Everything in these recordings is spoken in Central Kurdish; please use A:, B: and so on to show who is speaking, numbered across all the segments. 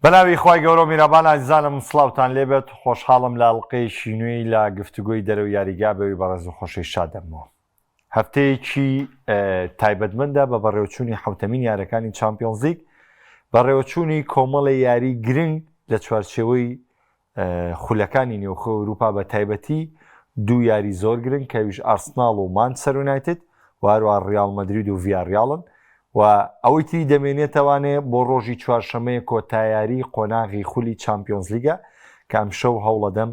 A: بەناوی خوای گەورەو میرەبان ئازیزانم سڵاوتان لێبێت خۆشحاڵم لە ئەڵقەیەکی نوێی لە گفتوگۆی دەرەوەی یاریگا بەوی بەڕێز و خۆشەویست شاد دەبمەوە هەفتەیەکی تایبەتمەندە بە بەڕێوەچوونی حوتەمین یارەکانی چامپیۆنزلیگ بەڕێوەچوونی کۆمەڵی یاری گرنگ لە چوارچێوەی خولەکانی نێوخۆی ئەوروپا بە تایبەتی دوو یاری زۆر گرنگ کە ئەویش ئارسناڵ و مانچستەر یونایتد و هەروەها ڕیاڵ مەدرید و ڤیاڕیاڵن و ئەوەی تری دەمێنێتەوانێ بۆ ڕۆژی چوارشەمەیە کۆتایاری قۆناغی خولی چامپیۆنزلیگە کە ئەمشەو هەوڵەدەم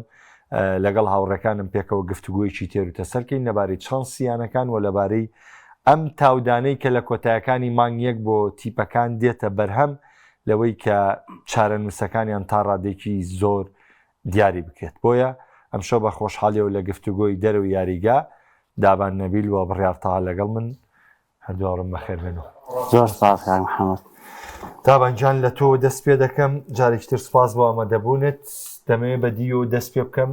A: لەگەڵ هاوڕێکانم پێکەوە گفتوگۆیەکی تێر و تەسەلکەین لەبارەی چانسی یانەکان و لەبارەی ئەم تاودانەی کە لە کۆتایەکانی مانگ یەک بۆ تیپەکان دێتە بەرهەم لەوەی کە چارەنووسەکانیان تا ڕادەیەکی زۆر دیاری بکرێت. بۆیە ئەمشەو بە خۆشحاڵیەوە لە گفتوگۆی دەرەوەی یاریگا، دابان نەبیل و بڕیار تەها لەگەڵ من، هەردوو هاوڕێم بەخێر بێن.
B: زۆر سپاس کاک محەممەد.
A: دابان گیان لە تۆوە دەست پێ دەکەم، جارێکی تر سپاس بۆ ئامادەبوونت، دەمەوێت بە دیوەوە دەست پێ بکەم.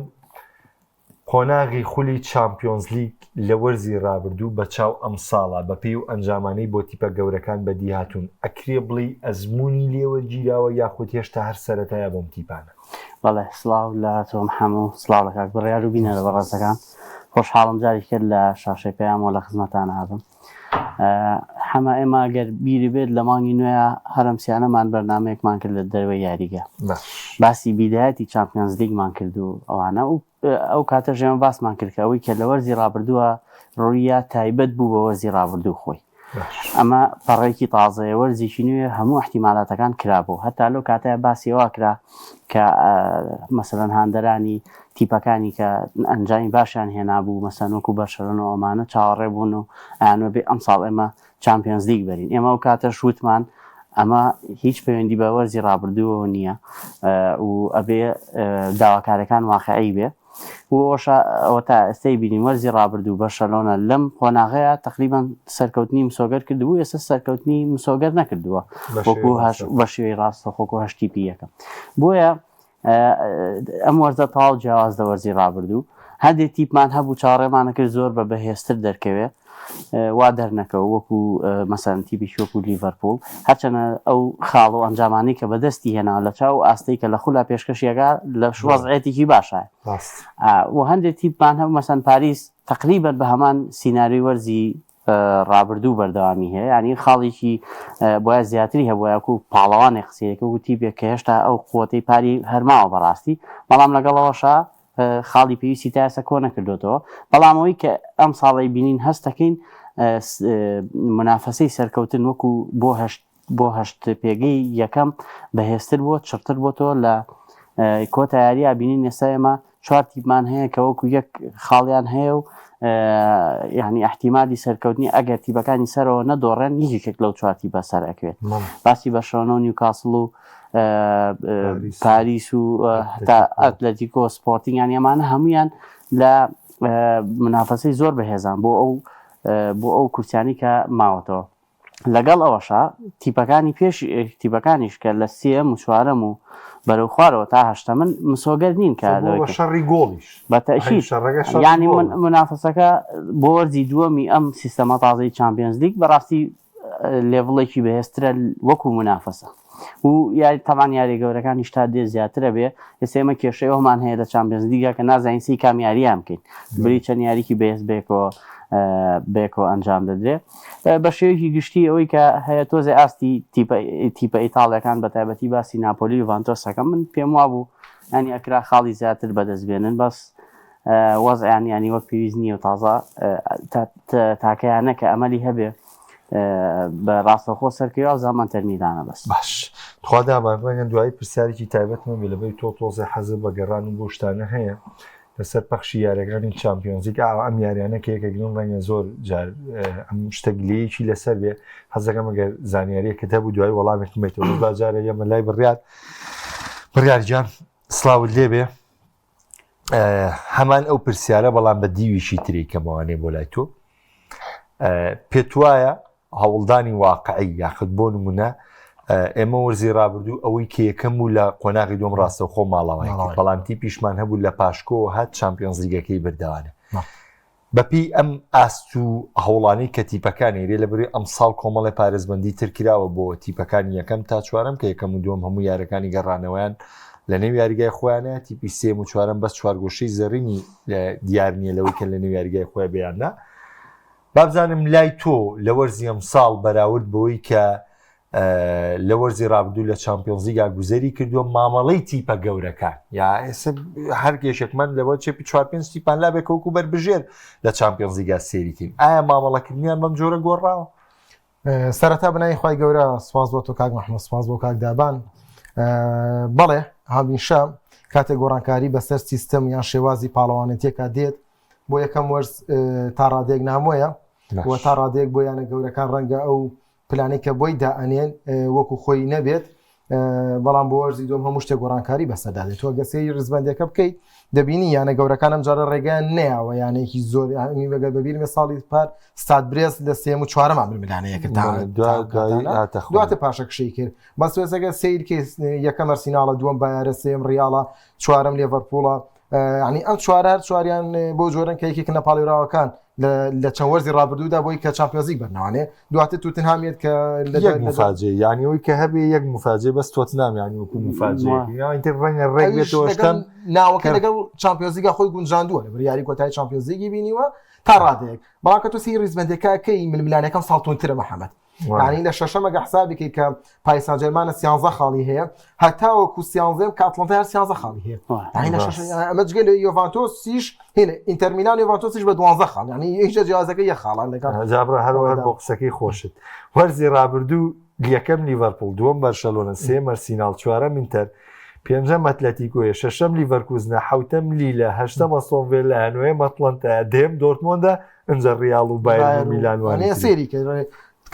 A: قۆناغی خولی چامپیۆنزلیگ لە وەرزی رابردوو بە چاو ئەمساڵە بەپێی و ئەنجامانەی بۆ تیپە گەورەکان بەدیهاتوون، ئەکرێ بڵێی ئەزموونی لێوەرگیراوە یاخود هێشتا هەر سەرەتایە بۆم تیپانە؟
B: بەڵێ سڵاو لە تۆ محەمە و سڵاو لە کاک بڕیار و بینەرە بەڕێزەکان. خۆشحاڵم جارێکی تر لە شاشەی پەیامەوە لە خزمەتان ئابم. حەمە ئێمە گەر بیری بێت لە مانگی نوێ هەرەمسیانەمان بەرنمەیەکمان کرد لە دەروەی یاریگە باسی بیدایەتی چامپیۆنز لیگمان کرد و ئەوانە و ئەو کاتە ژێمە باسمان کرد کە ئەوەی کە لە وەرزی ڕابردووە ڕوویە تایبەت بوو بە وەرزی ڕابردوو خۆی ئەمە پەڕێکی تازەیە وەرزێکی نوێ هەموو احتیمالاتەکان کرابوو هەتا لەو کاتەیە باسی ئەوە کرا کە مەسەلەن هاندەرانی تیپەکانی کە ئەنجامی باشیان هێنابوو مەسەلەن وەکو بەرشەلۆنە و ئەمانە چاوەڕێ بوون و ئەیانوە بێ ئەمساڵ ئێمە چامپیۆنز لیگ بەرین ئێمە ئەو کاتەش وتمان ئەمە هیچ پەیوەندی بە وەرزی ڕابردووەوە نییە و ئەبێ داواکارەکان واقعی بێ و ئەوەشا ئەوە تا ئێستای بینین وەرزی ڕابردوو بەرشەلۆنە لەم قۆناغەیە تقریبان سەرکەوتنی مسۆگەر کردبوو ئێستا سەرکەوتنی مسۆگەر نەکردووە وەکو بە شێوەی ڕاستەخۆکو هەشتی پی یەکەم بۆیە ئەم وەرزە تەواو جیاواز لە وەرزی ڕابردوو هەندێک تیپمان هەبوو چاوەڕێمانە کرد زۆر بە بەهێزتر دەرکەوێ وا دەرنەکەو وەکو مەسەن تیپی وەکو لیڤەرپوڵ هەرچەنە ئەو خاڵ و ئەنجامانەی کە بەدەستی هێناوە لە چاو ئاستەی کە لە خولا پێشکەشیەکە لە وەزعێتێکی باشە و هەندێک تیپمان هەبوو مەسەن پاریس تقریبا بە هەمان سیناریۆی وەرزی ڕابردوو بەردەوامی هەیە یانی خاڵێکی بۆیە زیاتری هەبووە وەکو پاڵەوانێک قسەیەکە وەکو تیپێک کە هێشتا ئەو قوتەی پاری هەرماوە بەڕاستی بەڵام لەگەڵەوەشا خاڵی پێویستی تا ئێستا کۆ نەکردوێتەوە بەڵام ئەوەی کە ئەم ساڵی بینین هەستەکەین منافەسەی سەرکەوتن وەکو بۆ هەشت بۆ هەشت پێگەی یەکەم بەهێزتر بووە چڕتر بۆتەوە لە کۆتا یارییا بینین ئێستا ئێمە چوار تیپمان هەیە کە وەکو یەک خاڵیان هەیە و یعنی احتیمالی سەرکەوتنی ئەگەر تیپەکانی سەرەوە نەدۆڕێن یەکێک لەو چوار تیپە سەر ئەکەوێت باسی بەرشەلۆنە و نیوکاسڵ و پاریس و هەتا ئەتلەتیکۆ سپۆرتینگ یانی ئەمانە هەمویان لە منافەسەی زۆر بەهێزان بۆ ئەو بۆ ئەو کورسیانی کە ماوەتەوە لەگەڵ ئەوەشا تیپەکانی پێش تیپەکانیش کە لە سێیەم و چوارەم و بەرەو خوارەوە تا هەشتەمن مسۆگەر نین کە
A: لەوەی کە شەڕی گۆڵیش
B: بە تەئکید شەڕەکە شەڕی یانی من گۆڵە. منافەسەکە بۆ وەرزی دووەمی ئەم سیستەمە تازەی چامپیۆنز لیگ بەڕاستی لێڤڵێکی بەهێزترە وەکو منافەسە و یاری تەبعەن یاری گەورەکانیش تا دێ زیاترە بێ ئێستا ئێمە کێشەی ئەومان هەیە لە چامپیۆنز لیگا کە نازانین سی کام یاریان بکەین بری چەند یاریکی بەهێز بەیەکەوە بەیەکەوە ئەنجام دەدرێ بە شێوەیەکی گشتی ئەوەی کە هەیە تۆزێ ئاستی تیپە تیپە ئیتاڵیەکان بە تایبەتی باسی ناپۆلی و یوڤانتۆس ئەکەم من پێم وابوو ینی ئەکرا خاڵی زیاتر بەدەست بێنن بەس وەزعیان ینی وەک پێویست نییە و تازە تاکەیانە کە ئەمەلی هەبێ بە ڕاستەخۆ سەرکەوە زامان تەرمیدانە بەس
A: باش تخوا دامان ڕەنگە دوایی پرسیارێکی تایبەتمە بێ لەبەری تۆ تۆزێ حەزت بە گەڕان و بۆ شتانە هەیە لەسەر پەخشی یاریەکانی چامپیۆنزیک ئاوا ئەم یاریانە کە یەکەگرن ڕەنگە زۆر جار ئەم شتە گلەیەکی لەسەر بێ حەزەکەم ئەگەر زانیاریەکە هەبوو دوای وەڵامێک بێتەوە با جارە یەمە لای بڕیار بڕیار گیان سڵاوت لێبێ هەمان ئەو پرسیارە بەڵام بە دیویشی تری کەمەوانێ بۆ لای تۆ پێت وایە هەوڵدانی واقعی یاخود بۆ نمونە ئێمە وەرزی رابردوو ئەوەی کە یەکەم بوو لە قۆناغی دوم ڕاستەوخۆ ماڵەوەی بەڵام تیپیشمان هەبوو لە پاشکۆ هات چامپیۆنزلیگەکەی بردەوانە. بەپێی ئەم ئاست و هەوڵانەی کە تیپەکان ئێرێ لە بەری ئەمساڵ کۆمەڵێ پارێزبەندی تر کراوە بۆ تیپەکانی یەکەم تا چوارەم کە یەکەم و دووەم هەموو یارەکانی گەڕانەوەیان لە نێو یاریگای خۆیانە تیپی سێم و چوارەم بەس چوارگۆشەی زێڕینی دیار نییە لەوەی کە لە نێو یاریگای خۆیان بێیاننا بابزانم لای تۆ لە وەرزی ئەمساڵ بەراورد بەوەی کە لە وەرزی رابردوو لە چامپیۆنزلیگا گوزەری کردووە مامەڵەی تیپە گەورەکان یا ئێستا هەر کێشێکمان لەوە چێ چوار پێنج تیپان لا بێ کەوەکو بەربژێر لە چامپیۆنزلیگا سێریکەین ئایا مامەڵەکردنیان بەم جۆرە گۆڕاوە؟
C: سەرەتا بەناوی خوای گەورە سواز بۆ تۆ کاک محمد سواز بۆ کاک دابان بەڵێ هەمیشە کاتێک گۆڕانکاری بەسەر سیستم یان شێوازی پاڵەوانێتیەکە دێت بۆ یەکەم وەرز تا ڕادێک نامۆیە و تا ڕادێک بۆ یانە گەورەکان ڕەنگە ئەو پلانەی کە بۆی دائەنێن وەکو خۆی نەبێت بەڵام بۆ وەرزی دوم هەموو شتێک گۆڕانکاری بەسەردا دێت تۆ گەر سەیری ڕیزبەندەکە بکەیت دەبینی یانە گەورەکان ئەم جارە ڕێگەیان نەیاوە یانێکی زۆر بەگەر بەبیرمە ساڵی پار ستاد برێست لە سێم و چوارەما ململانەیە کرد دواتر پاشەکشەی کرد بەس وێزەگە سیر یەکەم ئەرسیناڵە دووەم بایارە سێم ڕیاڵە چوارەم لێڤەرپوڵە ینی ئەم چوارە هەر چواریان بۆ جۆرن کە یەکێک لە پاڵێوراوەکان لە چەند وەرزی ڕابردوودا بۆی کە چامپیۆنزلیگ بەرناوانێ دواتر توتنهامیت کە
A: لە یەک مفاجێ یانی ئەوی کە هەبێ یەک مفاجێ بەس تۆتنام یانی وەکو مفاجێ ئینتر ڕەنگە ڕێک بێتەوە شتەم
C: ناوەکە لەگەڵ چامپیۆنزلیگا خۆی گونجاندووە لە بریاری کۆتایی چامپیۆنزلیگی بینیوە تا ڕادەیەک بەڵام کە تۆ سەیری ڕیزبەندەکە کەی ململانەکەم ساڵتونترە محەممەد یانی لە شەشەمە گە حسابێکی کە پاریس سانجێرمانە 13 خاڵی هەیە هەتاوەکو سیانزەم کە ئەتڵەنتا هەر 13 خاڵی هەیە یانی لە شەش ئەمە جگە لە یۆڤانتۆسیش هێنە ئینتەر میلان یۆڤانتۆسیش بە 12 خاڵ یانی هیچ جیاوازەکە یەک خاڵان لەگەڵ
A: جابرا هەروەها بۆ قسەکەی خۆشت وەرزی رابردوو یەکەم لیڤەرپوڵ دووەم بەرشەلۆنە سێ مەرسیناڵ چوارەم ئینتەر پێنجەم ئەتلەتیکۆیە شەشەم لیڤەرکوزنە حوتەم لیلە هەشتەم ئەستۆن ڤێلا نۆیەم ئەتڵەنتایە دەیەم دۆرتمۆندە ئنجا ڕیاڵ و بایرن و میلان
C: وانە سێری کرد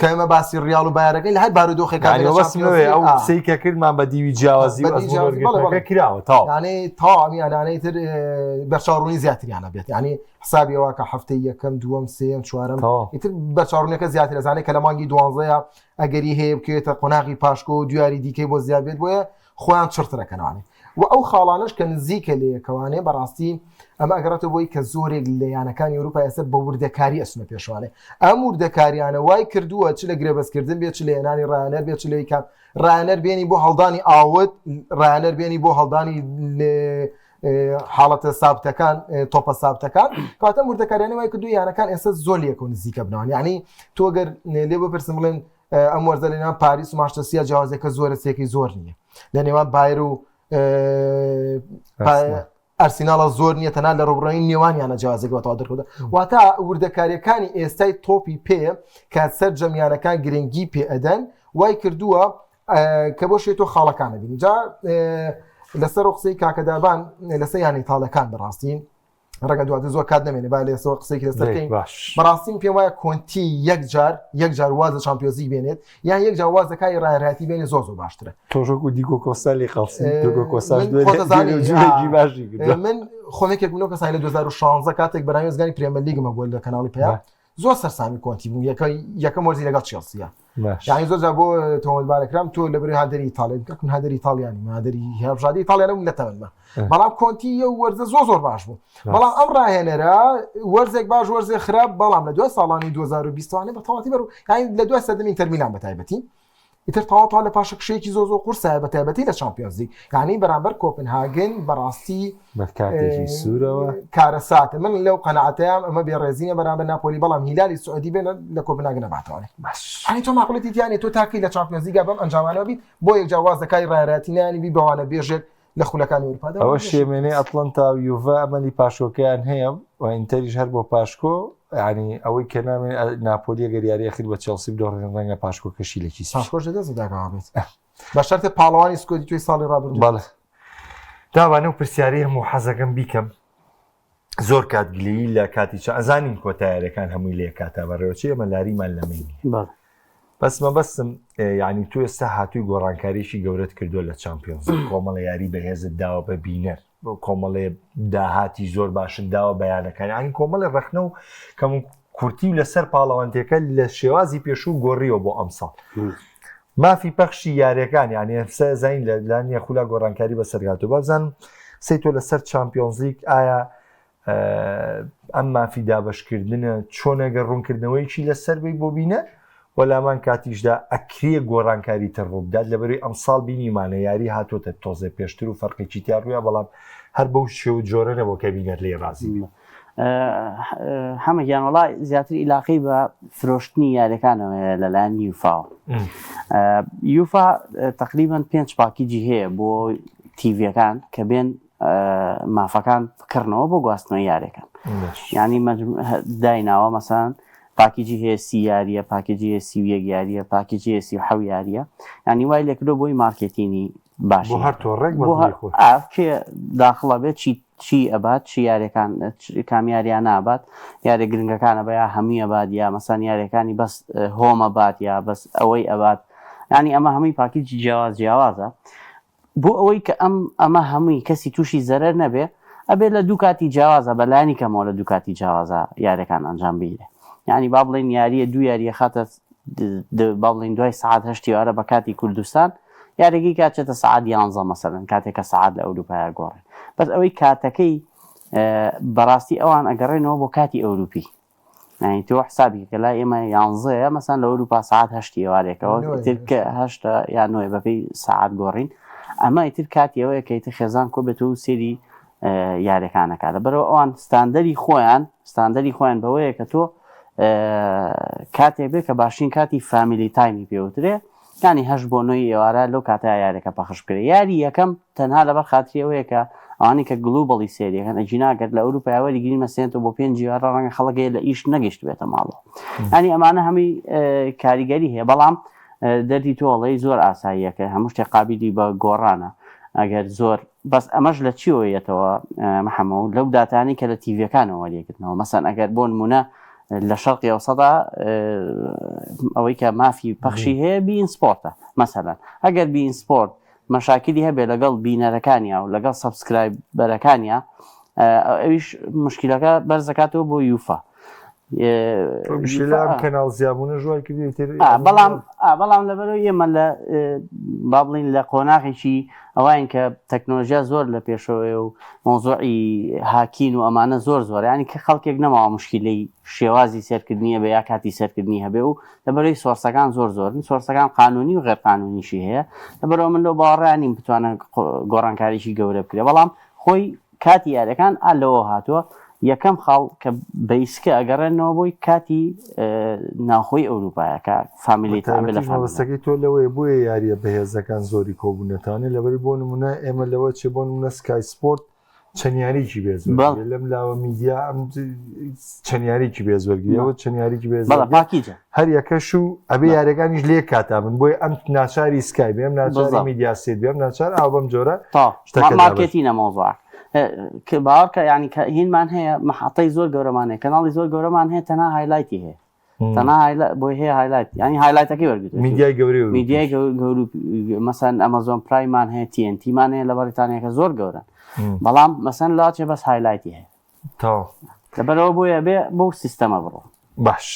C: کە ئێمە باسی ڕیاڵ و بایەرەکەی لە هەر بارودۆخێک
A: ئەو قسەی کە کردمان بە دیوی جیاوازی و کراوە
C: تا یانەی تا ئەم یانانەی تر بەرچاوڕوونی زیاتریانە بێت ینی حسابی ئەوە کە هەفتەی یەکەم دووەم سێم چوارەم ئیتر بەرچاوڕوونەکە زیاتر ئەزانێت کە لە مانگی دوانزەیە ئەگەری هەیە بکەوێتە قۆناغی پاشکۆ و دویاری دیکەی بۆ زیاد بێت بۆیە خۆیان چڕترەکەنەوانێ و ئەو خاڵانەش کە نزیکە لە یەکەوانێ بەڕاستی ئەمە ئەگەڕێتەوە بۆی کە زۆرێک لە یانەکانی ئەوروپا ئێستا بە وردەکاری ئەچنە پێشوانێ ئەم وردەکاریانە وای کردووە چ لە گرێبەستکردن بێت چ لە هێنانی ڕایەنەر بێت چ لەوەی کە ڕایەنەر بێنی بۆ هەڵدانی ئاوت ڕایەنەر بێنی بۆ هەڵدانی حاڵەتە سابتەکان تۆپە سابتەکان کاتە وردەکاریانە وای کردو یانەکان ئێستا زۆر لەکەوە نزیکە بنەوان یعنی تۆ گەر لێ بپرسم بڵێن ئەم وەرزە لە نێوان پاریس و ماشتەسیا جیاوازەکە زۆرە سێکەی زۆر نییە لە نێوان بایر و ئەرسیناڵە زۆر نییە تەنها لە ڕوبڕۆی نێوانیانە جیاوازەکە بەتەوا دەرکەوتە واتە وردەکاریەکانی ئێستای تۆپی پێ کە سەر جەمیانەکان گرنگی پێ ئەدەن وای کردووە کە بۆ شێت و خاڵەکانە بین جا لەسەر قسەی کاکەدابان لەسەر یانەی تاڵەکان بەڕاستین ڕەنگە دواتر زۆر کات نەمێنێ با لێسەوە قسەیەکی لەسەر بکەین
A: باش
C: بەڕاستیم پێم وایە کۆنتی یەک جار یەک جار واز لە چامپیۆنزلیگ بێنێت یان یەک جار واز لە کاری ڕایەرایەتی بێنێت زۆر زۆر باشترە
A: تۆش وەکو دیگۆ کۆستا لێ قەڵسی دیگۆ کۆستاش
C: من
A: دوێنێ
C: خۆتەزانی،
A: دوێنێ جولێکی
C: آ.
A: باشی کردووە.
C: من خۆم یەکێک بووم لەو کەسانەی لە 2016 کاتێک بەرامبەر وێستگانی پرێمەرلیگم هەبووە لە کەناڵی پەیام
A: با.
C: زۆر سەرسامی کۆنتی بووم یەکە یەکەم وەرزی لەگەڵ چێڵسیە
A: باش.
C: یعنی زۆر جار بۆ تۆمەتبارەکرام تۆ لە بەرەی هاندەری ئیتاڵیا کاکم هاندەری ئیتاڵیانی من هاندەری هەڵبژاردەی ئیتاڵیا نەبووم لە تەمەنمە بەڵام کۆنتی یە وەرزە زۆر زۆر باش بوو بەڵام ئەم ڕاهێنەرە وەرزێک باش وەرزێک خراپ بەڵام لە دوای ساڵانی 2020 وانە بە تەواتی بەرو یعنی لە دوای سەردەمی ئینتەر میلان بە تایبەتی ئیتر تەواو تەواو لە پاشەکشەیەکی زۆر زۆر قورسایە بە تایبەتی لە چامپیۆنزلیگ یعنی بەرامبەر کۆپنهاگن بەڕاستی
A: بە کارتێکی سوورەوە
C: کارەساتە من لەو قەناعەتەیام ئەمە بێڕێزینە بەرامبەر ناپۆلی بەڵام هیلالی سعودی بێنە لە کۆپنهاگن نەباتەوە
A: باش
C: یعنی تۆ ماقولەتی تیانێ تۆ تاکی لە چامپیۆنزلیگا بەم ئەنجامانەوە بیت بۆ یەکجار واز لە کاری ڕایەرایەتی نایانی بی بەوانە بێژێک لە خولەکانی ئەوروپادا
A: ئەوە شێمێنەی ئەتڵەنتا و یوڤە ئەمەلی پاشکۆکەیان هەیە و ئینتەریش هەر بۆ پاشکۆ ینی ئەوەی کە نامێن ناپۆلی ئەگەر یاری ئەخیر بە چێڵسی بدۆڕێن ڕەنگە پاشکۆکەشی لە کیس
C: پاشکۆش لەدەست دەداگەوە بێت بە شەرتێ پاڵەوانی سکۆدی تۆی ساڵی ڕابردوو
A: بەڵێ داوانە و پرسیاری هەموو حەزەکەم بیکەم زۆر کات گلەیی لە کاتی چا ئەزانین کۆتا یاریەکان هەمووی لە کاتا بەڕێوەچێ ئێمە لاریمان لەمەی نییە
B: بەڵێ
A: بەس مەبەستم یعنی تۆ ئێستا هاتووی گۆڕانکاریی گەورەت کردووە لە چامپیۆنز کۆمەڵە یاری بەهێزت داوە بە بینەر کۆمەڵێ داهاتی زۆر باشت داوە بەیانەکان ینی کۆمەڵی ڕەخنە و کەم و کورتی و لەسەر پاڵەوانتەکە لە شێوازی پێشوو گۆڕیەوە بۆ ئەمساڵ مافی پەخشی یاریەکان یعنی ئەمسە زین لە لانیە خولا گۆڕانکاری بەسەرگاتۆ بازانم قسەی تۆ لەسەر چامپیۆنزلیگ ئایا ئەم مافی دابەشکردنە چۆنە گەر ڕوونکردنەوەیەکی لەسەر بی بۆ بینەر و لامان کاتیشدا ئەکرێ گۆڕانکاری تر ڕووبدات لەبەروی ئەمساڵ بینیمانە یاری هاتۆتە تۆزێ پێشتر و فەرقێکی تیا ڕوویا بەڵام هەر بەو شێوە جۆرە نەبوو کە بینەر لێی ڕازی بێ.
B: حەمە گیان وەڵا زیاتر ئیلاقەی بە فرۆشتنی یاریەکانەوە هەیە لەلایەن یوفاوە یوفا تقریبا پێنج package ی هەیە بۆ تیڤەکان کە بێن مافەکان بکڕنەوە بۆ گواستنەوەی یاریەکان ینی دایناوە مەسان package ی هەیە سی یاریە package ی هەیە 31 یاریە package ی هەیە 37 یاریە ینی وای لێکردو بۆی مارکێتینی باشی
A: هەر تۆڕێک
B: کێ داخڵە بێت چی چی ئەبات چی یاریەکان کام یاریان نابات یارێ گرنگەکانە بە یا هەمووی ئەبات یا مەسان یاریەکانی بەس home ە بات یا بەس ئەوەی ئەبات ینی ئەمە هەمووی package ی جیاواز جیاوازە بۆ ئەوەی کە ئەم ئەمە هەمووی کەسی تووشی زەرەر نەبێ ئەبێ لە دوو کاتی جیاوازە بە لایەنی کەمەوە لە دوو کاتی جیاوازە یاریەکان ئەنجام بگیرێ یعنی با بڵێین یاریە دوو یاریە خاتە با بڵێین دوای سەعات هەشتی ئێوارە بە کاتی کوردستان یاریەکەی کاچێتە سەعات یانزە مەسەلەن کاتێک کە سەعات لە ئەوروپایە گۆڕێ بەس ئەوەی کاتەکەی بەڕاستی ئەوان ئەگەڕێنەوە بۆ کاتی ئەوروپی یانی تۆ حسابی کە لای ئێمە یانزەیە مەسان لە ئەوروپا سعات هەشتی ئێوارێکەوە ئیتر کە هەشتە یا نۆیە بەپێی سعات گۆڕین ئەمە ئیتر کاتی ئەوەیە کە ئیتر خێزان کۆ بێت و سێری یاریەکانەکە لەبەرەوە ئەوان ستاندەری خۆیان ستاندەری خۆیان بەوەیە کە تۆ کاتێک بێ کە باشترین کاتی family time ی پێوترێ یانی هەشت بۆ نۆی ئێوارە لەو کاتەیا یاریەکە پەخش بکرێ یاری یەکەم تەنها لەبەر خاتری ئەوەیە کە ئەوانەی کە globally سێریەکەن ئەگینا گەر لە ئەوروپا وەریگرین مەسێنتەوە بۆ پێنج ئێوارە ڕەنگە خەڵک هەیە لە ئیش نەگەیشتبێتە ماڵەوە یانی ئەمانە هەمووی کاریگەری هەیە بەڵام دەردی تۆڵەی زۆر ئاساییەکە هەموو شتێک قابلی بە گۆڕانە ئەگەر زۆر بەس ئەمەش لە چیەوە یەتەوە محەمە و لەو داتانی کە لە تیڤەکانەوە وەریەگرنەوە مەسەن ئەگەر بۆ نمونە لە شەرقی ئەوسەدا ئەوەی کە مافی پەخشی هەیە beIN Sport ە مەسەلەن ئەگەر beIN Sport مەشاکلی هەبێ لەگەڵ بینەرەکانیا و لەگەڵ subscriber ەکانیا ئەویش مشکلەکە بەرزەکاتەوە بۆ یوفا
A: کەناڵ زیابوونە ژوای کردی
B: بەڵام بەڵام لەبەرەوە ئێمە لە با بڵین لە قۆناغێکی ئەوین کە تەکنۆلژیا زۆر لە پێشەوەیە و مەوزوعی hacking و ئەمانە زۆر زۆرە یانی کە خەڵکێک نەماوە مشکیلەی شێوازی سەرکردنی هەبێ یا کاتی سەرکردنی هەبێ و لەبەرەی source ەکان زۆر زۆرن source ەکان قانونی و غێر قانونیشی هەیە لەبەرەوە من لەو باوەڕا نیم بتوانن گۆڕانکاریی گەورە بکرێ بەڵام خۆی کاتی یاریەکان ئا لەوە هاتووە یەکەم خاڵ کە بەیسکە ئەگەڕێنەوە بۆی کاتی ناوخۆی ئەوروپایە کە family
A: تابێ لە مەبەستەکەی تۆ لەوەیە بۆیە یاریە بەهێزەکان زۆری کۆبوونەتانێ لەبەری بۆ نمونە ئێمە لەوە چێ بۆ نمونە سکای سپۆرت چەند یاریکی بێز لەم لاوە میدیا ئەم چەند یاریکی بێز وەرگریەوە چەند یاریکی بێز
B: package ە
A: هەر یەکەش و ئەبێ یاریەکانیش لێ کاتا بن بۆیە ئەم ناچاری سکای بێم ناچاری میدیا سێت بێم ناچار ئاو بەم جۆرە
B: شتەکە مارکێتینە مۆزوع کە باوەڕکە یعنی کە هینمان هەیە محەتەی زۆر گەورەمان هەیە کەناڵی زۆر گەورەمان هەیە تەنها highlight ی هەیە تەنها بۆی هەیە highlight یعنی highlight ەکەی وەرگرتووە
A: میدیای گەورەی
B: میدیای گەورە مەسەن ئەمەزۆن پرایمان هەیە TNT مان هەیە لە بەریتانیاکە زۆر گەورەن بەڵام مەسەن لاچێ بەس highlight ی هەیە
A: تەواو
B: لەبەرەوە بۆیە بێ بەو سیستەمە بڕۆ.
A: باش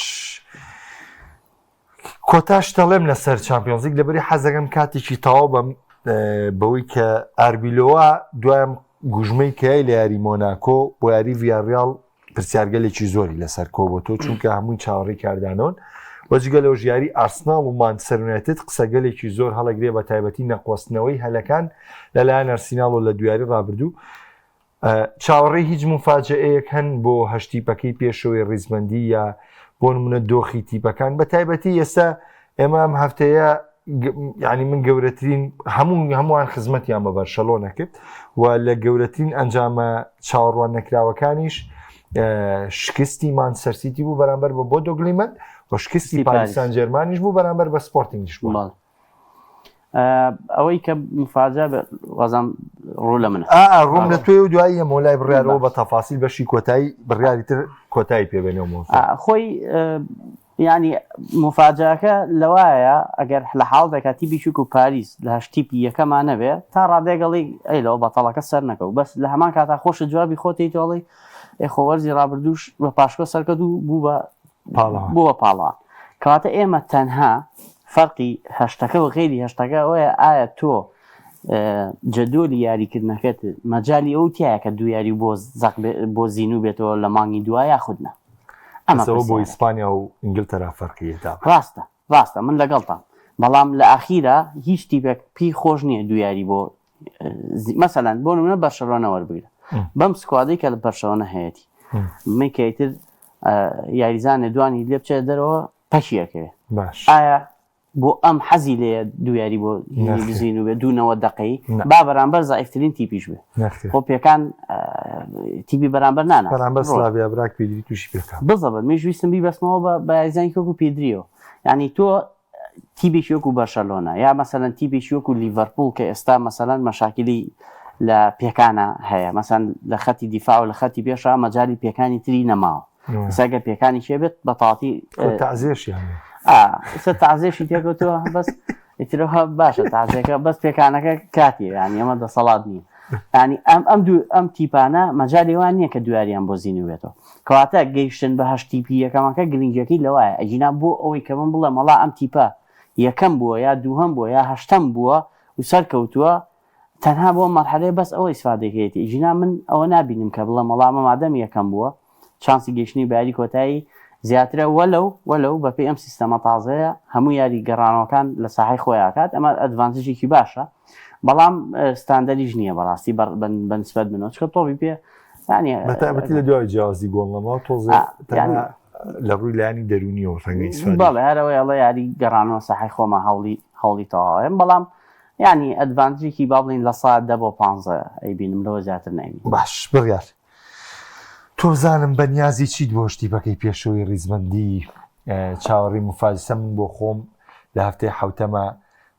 A: کۆتا شتەڵێم لەسەر چمپیۆنزیک لەبەری حەزەکەم کاتێکی تەواو بەم بەوەی کە ئاربیلۆوا دوایم گوژمەی کای لە یاری مۆناکۆ بۆ یاری ڤیاڕیاڵ پرسیارگەلێکی زۆری لەسەر کۆبۆتۆ چونکە هەمووی چاوەڕی کاردانەوەن وەجگە لەو ژیاری ئارسناڵ و مانچستەر یونایتد قسەگەلێکی زۆر هەڵەگرێ بە تایبەتی نەقۆستنەوەی هەلەکان لەلایەن ئەرسیناڵ و لە دویاری ڕابردوو چاوەڕێی هیچ موفاجەئەیەک هەن بۆ هەشت تیپەکەی پێشەوەی ڕیزبەندی یا بۆ نمونە دۆخی تیپەکان بە تایبەتی ئێستا ئێمە ئەم هەفتەیە یعنی من گەورەترین هەموو هەمووان خزمەتیان بە بەرشەلۆنە کرد و لە گەورەترین ئەنجامە چاوەڕوان نەکراوەکانیش شکستی مانچستەر سیتی بوو بەرامبەر بە بۆدۆ گلیمت و شکستی پاریس سان جێرمانیش بوو بەرامبەر بە سپۆرتینگیش بوو.
B: ئەوەی کە مفاجا وازم ڕوو لە منە
A: ڕوم لە توێ و دوایی یەمەوە لای بڕیارەوە بە تەفاسیل بەشی کۆتایی بڕیاری تر کۆتایی پێبێنەوە
B: خۆی ینی مفاجاکە لەوایە ئەگەر لە حاڵ دەکات تیپی چوک و پاریس لە هەشت تیپی یەکەمان نەبێ تا ڕادێگەڵی ئەی لەوە بەتەڵەکە سەر نەکەوت بەس لە هەمان کاتا خۆشە جوابی خۆتی تۆڵی ئێ خۆ وەرزی ڕابردووش بە پاشکۆ سەرکەت و بوو بە بووە پاڵەوان کەواتە ئێمە تەنها فەرقی هەشتەکە و غەیری هەشتەکە ئەوەیە ئایا تۆ جەدۆلی یاریکردنەکەت مەجای ئەو تایە کە دوو یاری بۆ زەق بۆ زیینو بێتەوە لە مانگی دووە یاخود نا
A: ئەمە بۆ ئیسپانیا و ئینگلتەرا فەرقیەتا
B: ڕاستە ڕاستە من لەگەڵتان بەڵام لە ئاخیرا هیچ تیپێک پێی خۆش نییە دوو یاری بۆ مەسەلەن بۆ نمونە بەرشەلۆنە وەربگرە بەم squad ەی کە لە بەرشەلۆنە هەیەتی من کە ئیتر یاریزانێ دوانی لێ بچێت دەرەوە پەکی ئەکەوێ
A: باش
B: ئایا بۆ ئەم حەزی لێ دوو یاری بۆ بزین و بێ دوونەوە دقەی با بەرامبەر زایفترین تیپیش بێ خۆ پێکان تیپی بەرامبەر نانە
A: بەرامبەر سلاڤیا براک پیدری تووشی پێکان
B: بزەبت میش ویستم بیبەستمەوە بە یاریزانی وەکو پیدریەوە یعنی تۆ تیپێکی وەکو بەرشەلۆنە یا مەسەلەن تیپێکی وەکو لیڤەرپوڵ کە ئێستا مەسەلەن مەشاکیلی لە پێکانە هەیە مەسەن لە خەتی دیفاع و لە خەتی پێشا مەجای پێکانی تری نەماوە ئێستا گەر پێکانی شێ بێت بە تاتی
A: تازێشیان
B: ئێستا تازێشی تێکەوتووە بەس ئیترەوە باشە تازێکە بەس پێکانەکە کاتی ینی ئەمە دەسەڵات نییە ینی ئەم ئەم دوو ئەم تیپانە مەجای وان نییە کە دویاریان بۆ زیینو بێتەوە کەواتە گەیشتن بە هەشت تیپی یەکەمەکە گرنگیەکەی لەوایە ئەگینا بۆ ئەوەی کە من بڵێم وەڵا ئەم تیپە یەکەم بووە یا دووهەم بووە یا هەشتەم بووە و سەرکەوتووە تەنها بۆ مەرحەلەیە بەس ئەوە ئیسفادەکەیەتی ئەگینا من ئەوە نابینم کە بڵێم وەڵا ئەمە مادەم یەکەم بووە چانسی گەیشتنی بە یاری کۆتایی زیاترە وەلەو وەلەو بەپێی ئەم سیستەمە تازەیە هەموو یاری گەڕانەوەکان لە ساحەی خۆی ئاکات ئەمە advantage ێکی باشە بەڵام ستاندەریش نییە بەڕاستی بە نسبەت منەوە چکە تۆپی پێ
A: یعنی بەتایبەتی لە دوای جیاوازی گۆڵ نەما تۆزێ یعنی لە ڕووی لایەنی دەروونیەوە ڕەنگە ئیسفادە
B: بەڵێ هەرەوەی ئەڵێ یاری گەڕانەوە ساحەی خۆمە هەوڵی هەوڵی تەواوەیەم بەڵام یعنی advantage ێکی با بڵین لە سا دە بۆ پانزە ئەیبینم لەوە زیاتر نایبینم
A: باش بڕیار تۆ بزانم بە نیازی چیت بۆ تیپەکەی پێشەوەی ڕیزبەندی چاوەڕی مفاجسە من بۆ خۆم لە هەفتەی حوتەمە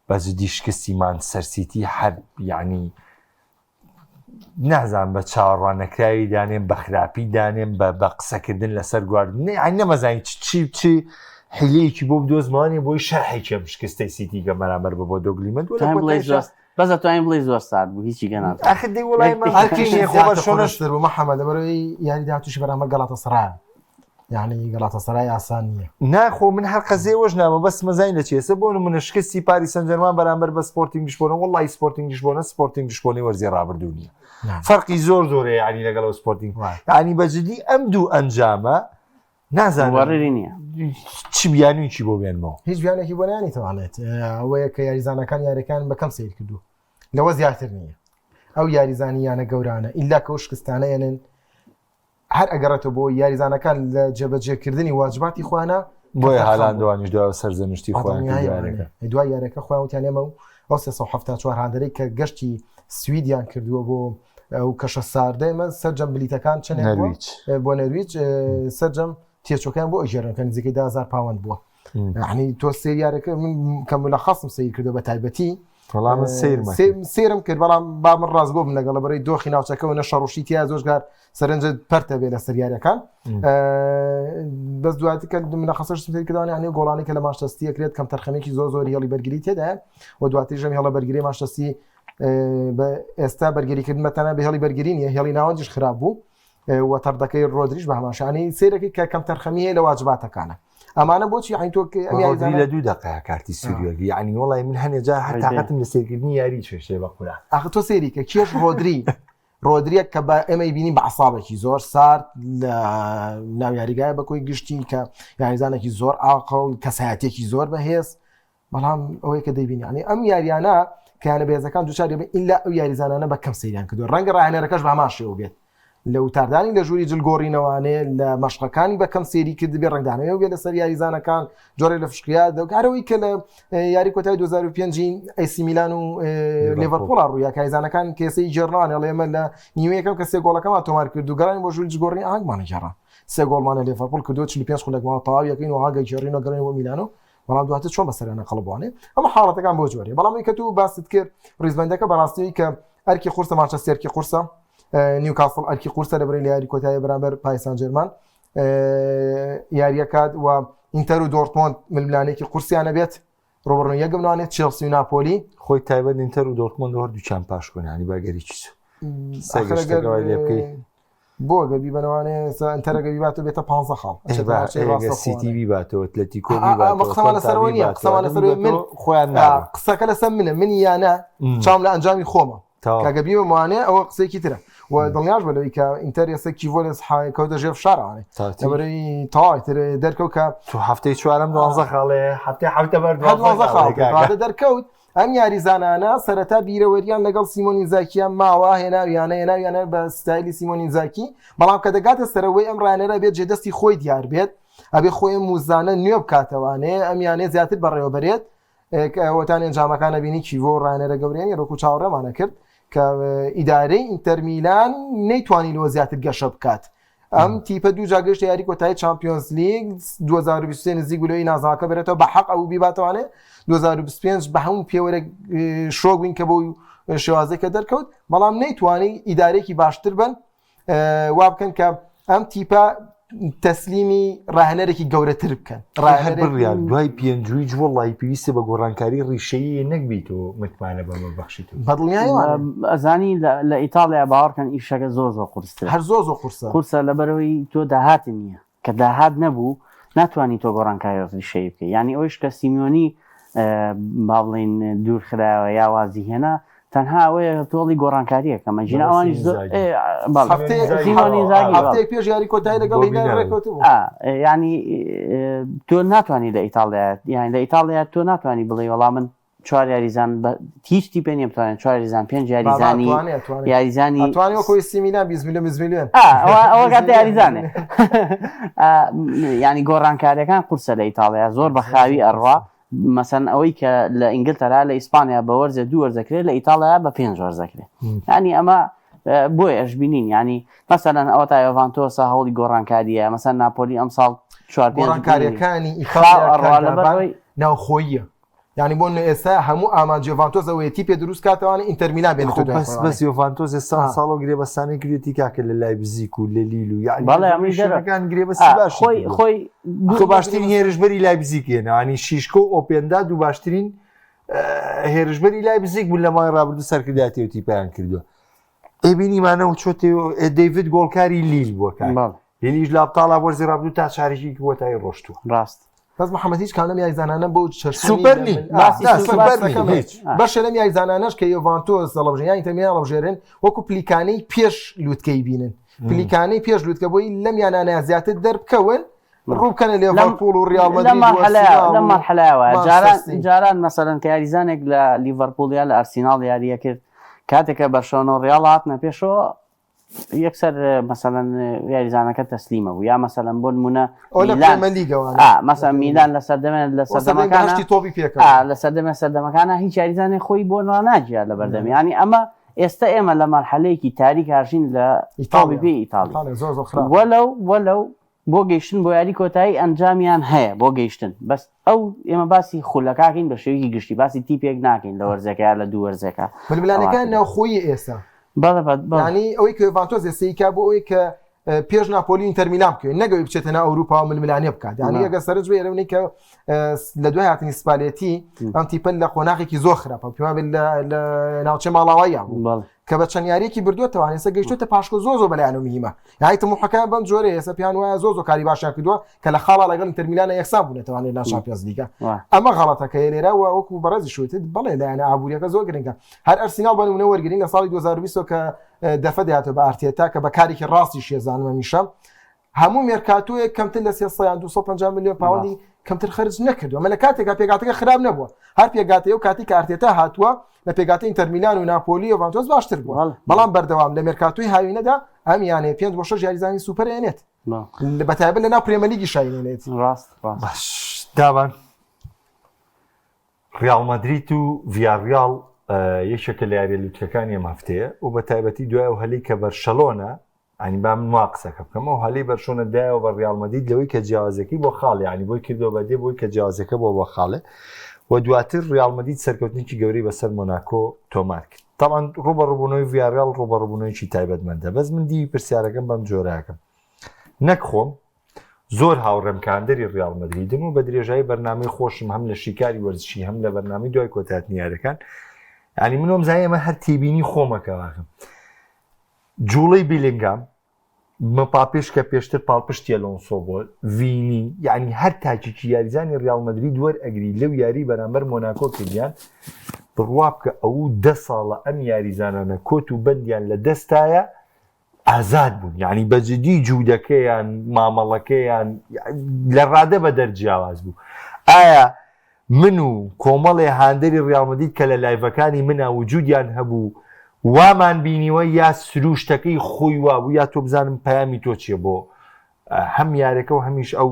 A: بە جدی شکستی مانچستەر سیتی هەر یعنی نازان بە چاوەڕوان نەکراوی دانێم بە خراپی دانێم بە بە قسەکردن لەسەر گوارد نەمەزانی چی چی حیلەیەکی بۆ بدۆزمەوانێ بۆی شەرحێکی ئەم شکستەی سیتی کە بەرامبەر بە بۆ دۆگلیمەند
B: بەس ئەتوانین بڵێی زۆر سارد بوو هیچی گەناز
A: ئاخر دەی وڵای من هەرکی نیە خۆ بەرشۆنەش
C: سەر بوو محەممەد لەبەرەوەی یاری داهاتووشی بەرامبەر گەڵاتەسەرایە یعنی گەڵاتەسەرای ئاسان نییە
A: ناخۆ من هەر قەزێوەش نامە بەس مەزین لە چێسە بۆ منە شکستی پاری سەنجەرمان بەرامبەر بە سپۆرتینگ لیشبۆنە وڵی سپۆرتینگ لیشبۆنە سپۆرتینگ لیشبۆنی وەرزی ڕابردوو نییە فەرقی زۆر زۆرە یعنی لەگەڵ سپۆرتینگ یعنی بە جدی ئەم دوو ئەنجامە نازانم
B: مبەڕری نییە
A: چ بیانوویەکی بۆ بێنمەوە.
C: هیچ بیانێکی بۆ نانیتوانێت ئەوەیە کە یاریزانەکان یاریەکان بە کەم سیر کردو لەوە زیاتر نییە ئەو یاریزانی یانە گەورانە ئیلا کە شکستانە ێنن هەر ئەگەڕێتەوە بۆ یاریزانەکان لە جێبەجێکردنی واجباتی خۆیانە
A: بۆیە هالاندوانیش دوای سەرزەنشتی خۆیان
C: دوای یاریەکە خۆیان وتیان ئێمە و ئەو 374 هاندەرەی کە گەشتی سویدیان کردووە بۆ ئەو کەشە ساردە ئێمە سەرجەم بلیتەکان چەند بۆ نەرویج سەرجەم تێچۆکان بۆ ئەگەرن کە نزیکەی 2000 پاوەند بووە یعنی تۆ سریارەکە من کە ملەخەصم سیر کردو بە تایبەتی
A: وەڵام
C: سێرم کرد بەڵام با من ڕاست بۆ بم لەگەڵ بەرەی دۆخی ناوچەکە و نە شەڕوشی تیا زۆرجار سەرنجت پەرتە بێ لە سریارەکان بەس دواتر کە منەخەسەش سیر کردوانە یعنی گۆڵانی کە لە ماشتەستی کرێت کەم تەرخەمێکی زۆر زۆر هێڵی بەرگری تێدا و دواتریشم هێڵە بەرگری ماشتەستی ئێستا بەرگریکردن بەتەنە بە هێڵی بەرگری نیە هێڵی ناوەندیش خراپ بوو و تەڕدەکەی ڕۆدریش بە هەماشانی سیرەکەی کە کەم تەرخەمی هەیە لە واجباتەکانە ئەمانە بۆچی عین تۆ
A: لە دوو دقەیە کارتی سووریۆگی یعنی وڵی من هەنێ جار هەر تاقەتم لە سێرکردنی یاری چێشتێ بە قورا
C: ئاخ تۆ سێری کە کێش ڕۆدری ڕۆدریەک کە بە ئێمەی بینی بە عسابێکی زۆر سارد لە ناو یاریگای بە کۆی گشتی کە یاریزانێکی زۆر ئاقڵ کەسایەتێکی زۆر بەهێز بەڵام ئەوەی کە دەیبینی یعنی ئەم یاریانە کە یانە بەهێزەکان دووچاری بن ئیلا ئەو یاریزانانە بە کەم سەیریان کردووە ڕەنگە ڕاهێنەرەکەش بە هەمان شێوە بێت لە وتاردانی لە ژووری جلگۆڕینەوانێ لە مەشقەکانی بە کەم سێری کردبێ ڕنگدانەوە بێ لەسەر یاریزانەکان جۆرێ لە فشقیا دەکارەوەی کە لە یاری کۆتای 2005 ئەیسی میلان و لێڤەرپۆڵ ڕوویا کایزانەکان کێسەی جێڕنان ئەڵێمە لە نیوەیەکەم کە سێ گۆڵەکەمان تۆمار کرد و گەڕین بۆ ژووری جگۆڕین ئاگمانە گێڕا سێ گۆڵمانە لێڤەرپۆل کردو 45 خولەکمەوە تەواو یەکەین و ئاگە گێڕین و گەڕین بۆ میلانۆ بەڵام دواتر چۆن بەسەریانە قەڵبوانێ ئەمە حاڵەتەکان بۆ جۆرێ بەڵام کە تو باست کرد ڕیزبندەکە بەڕاستی کە ئەرکی قورسە مانچستەر ئەرکی قورسە نیوکاسڵ ئەرکی قورسە لە بەرەی لە یاری کۆتایی بەرامبەر پاریس سانجێرمان یاریەکات و ئینتەر و دۆرتمۆند ململانێکی قورسیانە بێت ڕوبڕن یەکم نوانێت چێڵسی و ناپۆلی
A: خۆی تایبەت ئینتەر و دۆرتمۆند هەردووکیان پاشکۆنانی باگەری چی لێ بکەیت.
C: بۆ گەر بیبەنەوانێ ئێستا ئینتەر ئەگەر بیباتەوە بێتە 15 خاڵ ئەچێتە ناوچەی ڕاستەوخۆ.
A: سیتی بیباتەوە ئەتلەتیکۆ
C: ئا، ئا، ئەمە
A: بیباتەوە
C: قسەمان
A: کۆنتا
C: لەسەرەوە نییە
A: بیباتەوە
C: قسەمان
A: ئەنە
C: لەسەرەوەی من
A: بیباتەوە خۆیان
C: ئا،
A: نابن
C: قسەکە لەسەر منە من یانە چاوم لە ئەنجامی خۆمە
A: تەواو
C: کاگە بیبەمەوانێ ئەوە قسەیەکی ترە و دڵنیاش بە لەوەی کە ئینتەر ئێستا کیڤۆ لە کەوتە ژێر فشارەوانێ
A: تاتی
C: لەبەرەی تەواوی تر دەرکەوت کە
A: تو هەفتەی چوارەم دوانزە خاڵێ هەفتەی حەوتە بەر
C: هەر
A: دوانزە
C: دوانزە
A: خاڵێ
C: خاڵ
A: کاکە
C: کەواتە دەرکەوت ئەم یاریزانانە سەرەتا بیرەوەریان لەگەڵ سیمۆن ئینزاکیان ماوە، هێناویانە هێناویانە بە ستایلی سیمۆن ئینزاکی، بەڵام کە دەگاتە سەرەوەی ئەم ڕاهێنەرە ئەبێت جێدەستی خۆی دیار بێت، ئەبێ خۆی ئەم موزانە نوێ بکاتەوانێ ئەم یانەیە زیاتر بەڕێوەبەرێت، ئەوەتان ئەنجامەکان ئەبینی کیڤۆ ڕاهێنەرە گەورەیە وەکو چاوەڕێمانە کرد کە ئیدارەی ئینتەرمیلان نەیتوانی لەوە زیاتر گەشە بکات. ئەم تیپە دوو جار گەشتە یاری کۆتایی چامپیۆنز لیگ 2023 نزیک بوو لەوەی نازناوەکە بەرێتەوە بە حەق ئەو بیباتەوانێ 2025 بە هەموو پێوەرێک شۆک بووین کە بۆ شێوازێکە دەرکەوت بەڵام نەیتوانی ئیدارێکی باشتر بن وا بکەن کە ئەم تیپە تەسلیمی ڕاهێنەرێکی گەورەتر بکەن
A: هەر بڕیار دوای پێنجویج وەڵی پێویستە بە گۆڕانکاری ڕیشەیی نەک بیت و متمانە بەمە بەخشیت
C: بەدڵنیایی
B: ئەزانی لە ئیتاڵیا باوەڕکەن ئیشەکە زۆر زۆر قورسترە
C: هەر زۆر زۆر قورسە
B: قورسە لەبەرەوەی تۆ داهات نییە کە داهات نەبوو ناتوانانی تۆ گۆڕانکاری ڕیشەیی بکەی یعنی ئەویش کە سیمیۆنی با بڵین دوور خرایەوە یا وازی هێنا تەنها ئەوەیە تۆڵی گۆڕانکاریەکەم ئەگینا ئەوانیش زۆر
C: هەفتەیەک پێش یاری کۆتایی لەگەڵ هیلال ڕێککەوتبوو
B: ینی تۆ ناتوانانی لە ئیتاڵیا یان لە ئیتاڵیا تۆ ناتوانانی بڵێ وەڵا من چوار یاریزان هیچ تیپێ نیە بتوانێت چوار یاریزان پێنج یاریزانی یاریزانی
C: توانێت وەکو ئێسی میلان 20 میلیۆن 20 میلیۆن
B: ئەوە کاتە یاریزانێ ینی گۆڕانکاریەکان قورسە لە ئیتاڵیا زۆر بە خاوی ئەڕوا مەسەن ئەوەی کە لە ئینگلتەرا لە ئیسپانیا بە وەرزێ دوو وەرزەکرێت لە ئیتاڵیا بە پێنج وەرزەکرێت ینی ئەمە بۆیە ئەشبینین ینی مەسەلەن ئەوە تا یۆڤانتۆسە هەوڵی گۆڕانکاریە مەسەن ناپۆلی ئەم ساڵ چوار
C: گۆڕانکاریەکانی ئیتاڵیا ناوخۆییە یانی بۆ نمونە ئێستا هەموو ئامانج یۆڤانتۆس ئەوەیە تیپێ دروست کاتەوانە ئینتەر میلان بێنێتە
A: خۆ
C: دوای
A: بەس
C: خۆیانێ.
A: بەس یۆڤانتۆس ئێستا
C: آه.
A: ساڵۆ گرێبەستانەی کردێتی کاکە لە لایبزیک و لە لیل و یعنی
B: بەڵێ، ئەمەی دەرە.
A: شوێنەکان گرێبەستی
B: آه،
A: باشی
B: خۆی
A: کردووە.
B: خۆی
A: تۆ باشترین هێرشبەری لایبزیک هێنا ینی شیشکۆ و ئۆپێندا دوو باشترین اه، هێرشبەری لایبزیک بوون لە مانگی ڕابردوو سەرکردایەتی و تیپیان کردووە ئێبینیمانەوە چۆتێ دەیڤید گۆڵکاری لیل بووە کاک
B: بەڵێ
A: لیلیش لابتاڵا وەرزی ڕابردوو تا چارێکی کۆتایی ڕۆشتووە
B: ڕاست
C: بەس محەممەد هیچ کام لەم یاریزانانە بۆ چەشنی
A: سوپەر نین.
B: باسی
A: نا،
B: سوپەر
A: سوپەر نین،
C: باسەکەم
A: هیچ.
C: بەشێ لەم یاریزانانەش کە یۆڤانتۆس هەڵبژێن یان ئینتەر میلان هەڵبژێرن وەکو پلیکانەی پێش لوتکەی بینن پلیکانەی پێش لوتکە بۆی لەم یانانە زیاتر دەربکەون ڕوو بکەنە لێڤەرپوڵ و ڕیاڵ
B: لەم
C: مەدرید و
B: مەرحەلەیە
C: ئەرسیناڵ
B: لەم
C: و
B: مەرحەلەیەوە
C: مانچستەر
B: جاران
C: سیتی.
B: جاران مەسەلەن کە یاریزانێک لە لیڤەرپوڵ یا لە ئەرسیناڵ یاریە کرد کاتێک کە بەرشەلۆنە و ڕیاڵ هاتنە پێشەوە یەکسەر مەسەلەن یاریزانەکە تەسلیمە بوو یا مەسەلەن بۆ نمونە
C: ئەو لە
B: میلان
C: پرێمەر لیگەوانە.
B: ئا مەسەلەن میلان لە سەردەمێ لە
C: ئەو سەردەمی
B: سەردەمەکانە
C: بەهەشتی تۆپی پێکەوە.
B: ئا لە سەردەمە سەردەمەکانە هیچ یاریزانێک خۆی بۆ ڕاناگیرا لە بەردەم یانی ئەمە ئێستا ئێمە لە مەرحەلەیەکی تاریک هاژین لە تۆپی
C: ئیتاڵیا
B: پێی ئیتاڵی
C: ئیتاڵیا زۆر زۆر خراپە.
B: وەلەو وەلەو بۆ گەیشتن بۆ یاری کۆتایی ئەنجامیان هەیە بۆ گەیشتن بەس ئەو ئێمە باسی خولەکاکەین بە شێوەیەکی گشتی باسی تیپێک ناکەین لە وەرزێکە یا لە دوو وەرزێکە
C: ململانێکان ناوخۆیی ئێستا
B: بەڵێ بەڵێ
C: یعنی ئەوەی کە یۆڤانتۆس ئێستا ئیکا بۆ ئەوەی کە پێش ناپۆلی ئینتەر میلان بکەوێت نەگەوی بچێتە ناو ئەوروپا و ململانێ بکات یعنی ئەگەر سەرنج بێ لەونەی کە لە دوای هاتنی سپالێتی ئەم تیپە لە قۆناغێکی زۆر خراپە پێمان بێت لە ناوچەی ماڵاواییان بوو کە بە چەند یاریەکی بردووەتەوە ئێستا گەیشتووەتە پاشکۆ زۆر زۆر بەلایەن و مهمە یاری تموحەکان بەم جۆرەیە ئێستا پێیان وایە زۆر زۆر کاری باشیان کردووە کە لە خاڵا لەگەڵ ئینتەر میلانە یەکسان بوونەتەوانێ لە چامپیۆنز لیگە ئەمە غەڵەتەکەیە لێرە و وەکو بەڕێزی شوتت بەڵێ لایەنە ئابووریەکە زۆر گرنگە هەر ئەرسیناڵ بە نمونە وەرگین لە ساڵی 2020 کە دەفە دەهاتەوە بە ئارتێتا کە بە کارێکی ڕاستی شێزانم هەمیشە هەموو مێرکاتۆیەک کەمتر لە 300 یان 250 میلیۆن پاوەندی کەمتر خرج نەکردووە ئەمە لە کاتێکا پێکاتەکە خراپ نەبووە هەر پێکاتەیە و کاتی کە ئارتێتا هاتووە لە پێکاتی ئینتەر میلان و ناپۆلی و یۆڤانتۆس باشتر بووە بەڵام بەردەوام لە مێرکاتۆی هاوینەدا ئەم یانەیە پێنج بۆ شەش یاریزانی سوپەر ئێنێت بە تایبەت لە ناو پرێمەلیگی شاینێنێت
B: ڕاست ڕاست
A: باش دابان ڕیاڵ مەدرید و ڤیاڕیاڵ یەکێکە لە یاریە لوتکەکانی ئەم هەفتەیە و بە تایبەتی دوای ئەو هەلی کە بەرشەلۆنە ینی با من وا قسەکە بکەم ئەو هەلی بەرشۆنە دایەوە بە ڕیاڵ مەدرید لەوەی کە جیاوازەکەی بۆ خاڵ ینی بۆی کردەوە بە دێ بۆی کە جیاوازەکە بۆ بۆ خاڵێ و دواتر ڕیاڵ مەدرید سەرکەوتنێکی گەورەی بەسەر مۆناکۆ تۆمار کرد تاوان ڕوبەڕبوونەوەی ڤیاڕیاڵ ڕوبەڕبوونەوەیکی تایبەتمەندە بەس من دیوی پرسیارەکەم بەم جۆراکەم نەک خۆم زۆر هاوڕێم کە هاندەری ڕیاڵ مەدریدن و بە درێژایی بەرنامەی خۆشم هەم لە شیکاری وەرزشی هەم لە بەرنامەی دوای کۆتایهاتنی یاریەکان یعنی من وەم زانی ئەمە هەر تێبینی خۆمە کە واکەم جوڵەی بیلینگام مپاپیش کە پێشتر پاڵپشتی ئەلۆنسۆ بووە، ڤینی، یانی هەر تاکێکی یاریزانی ریاڵ مەدرید وەرئەگری لەو یاری بەرامبەر مۆناکۆ کردیان، بڕوا بکە ئەو دە ساڵە ئەم یاریزانانە کۆت و بەندیان لە دەستایە ئازاد بوون، یانی بە جدی جوودەکەیان، مامەڵەکەیان لە ڕادە بەدەر جیاواز بوو. ئایا من و کۆمەڵێ هاندەری ڕیاڵ مەدرید کە لە لایڤەکانی منا وجودیان هەبوو وامان بینیوە یا سروشتەکەی خۆی وابوو یا تۆ بزانم پەیامی تۆ چیە بۆ هەم یارەکە و هەمیش ئەو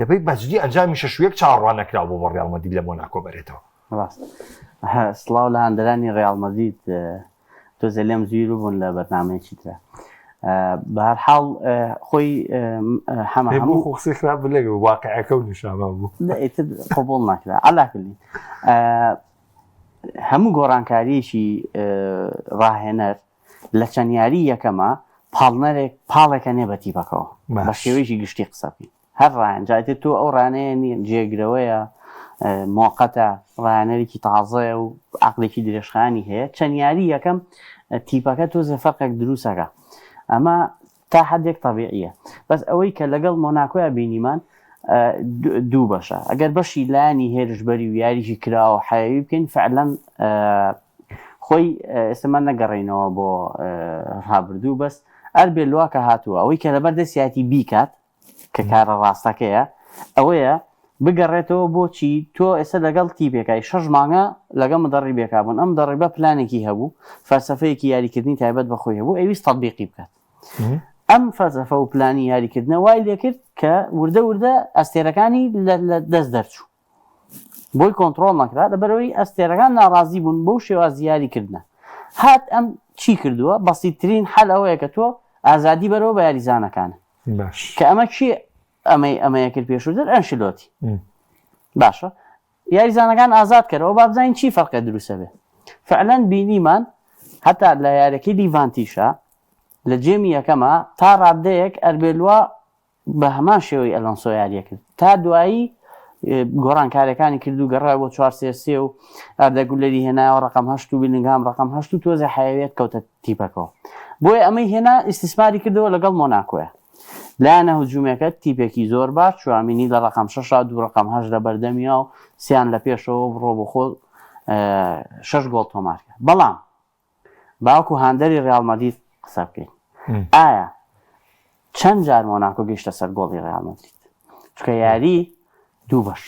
A: لەبەی بەجدی ئەنجامی شەش و یەک چاوەڕوان نەکراو بۆ بۆ ڕیاڵ مەدرید لە مۆناکۆ بەرێتەوە.
B: ڕاست سڵاو لە هاندەرانی ڕیاڵ مەدرید تۆزێ لێم زویر بوون لە بەرنامەیەکی ترە بە هەر حاڵ خۆی
A: حەمە هەموو خۆ قسەی خراپ لەگە واقعەکە و نیشانە بوو
B: ئیتر قبوڵ ناکرا عەلاکلی هەموو گۆڕانکاریەکی ڕاهێنەر لە چەند یاری یەکەمە پاڵنەرێک پاڵێکە نێ بە تیپەکەوە بە شێوەیەکی گشتی قسە بکەین هەر ڕایان جا ئیتر تۆ ئەو ڕانەیە نیە جێگرەوەیە مۆقەتە ڕایانەرێکی تازەیە و عقلێکی درێژخانی هەیە چەند یاری یەکەم تیپەکە تۆزێ فەرقێک دروستەکە ئەمە تا حدێک طبیعیە بەس ئەوەی کە لەگەڵ مۆناکۆیا بینیمان دوو بەشە ئەگەر بەشی لایەنی هێرشبەری و یاریی کراوە حیاوی بکەین فعلەن خۆی ئێستەمان نەگەڕینەوە بۆ ڕابردوو بەس ئەربێ لواکە هاتووە ئەوەی کە لەبەر دەستیاتی بیکات کە کارە ڕاستەکەیە ئەوەیە بگەڕێتەوە بۆچی تۆ ئێستا لەگەڵ تیپێکای شەش مانگە لەگەڵ مدەڕیبێکا بوون ئەم مدەڕیبە پلانێکی هەبوو فەلسەفەیەکی یاریکردنی تایبەت بە خۆی هەبوو ئەویست تەتبیقی بکات ئەم فەلسەفە و پلانی یاریکردنە وای لێکرد کە وردە وردە ئەستێرەکانی لە دەست دەرچوو بۆی کۆنتڕۆڵ نەکرا لەبەرئەوەی ئەستێرەکان ناڕازی بوون بەو شێوازی یاری کردنە هات ئەم چی کردووە بەسیترین حەل ئەوەیە کە تۆ ئازادی بەرەوە بە یاریزانەکانە
A: باش
B: کە ئەمە چی ئەمەی ئەمەیە کرد پێشووتر ئەنشلۆتی باشە یاریزانەکان ئازاد کەرەوە با بزانین چی فەرقێ دروستە بێ فعلەن بینیمان هەتا لە یارەکەی لیڤانتیشا لە جێمی یەکەمە تا ڕادەیەک ئەربێلوا بە هەمان شێوەی ئەلۆنسۆ یاریە کرد تا دوایی گۆڕانکاریەکانی کرد و گەڕای بۆ چوار سێ سێ و ئەردە گولەری هێنایەوە ڕقم هەشت و بیلنگهام ڕقم هەشت و تۆزێ حەیەویەت کەوتە تیپەکەوە بۆیە ئەمەی هێنا ئیستیسماری کردەوە لەگەڵ مۆناکۆیە لایەنە هجوومەکە تیپێکی زۆر باش چوامینی لە ڕقم شەشا دوو ڕقم هەشت لە بەردەمیا و سیان لە پێشەوە بڕۆ بۆ خۆ شەش گۆڵ تۆمارکە بەڵام با وەکو هاندەری ڕیاڵ مەدرید قسە بکەین ئایا چەند جار مۆناکۆ گەیشتە سەر گۆڵی ڕیاڵ مەدرید چونکە یاری دوو بەش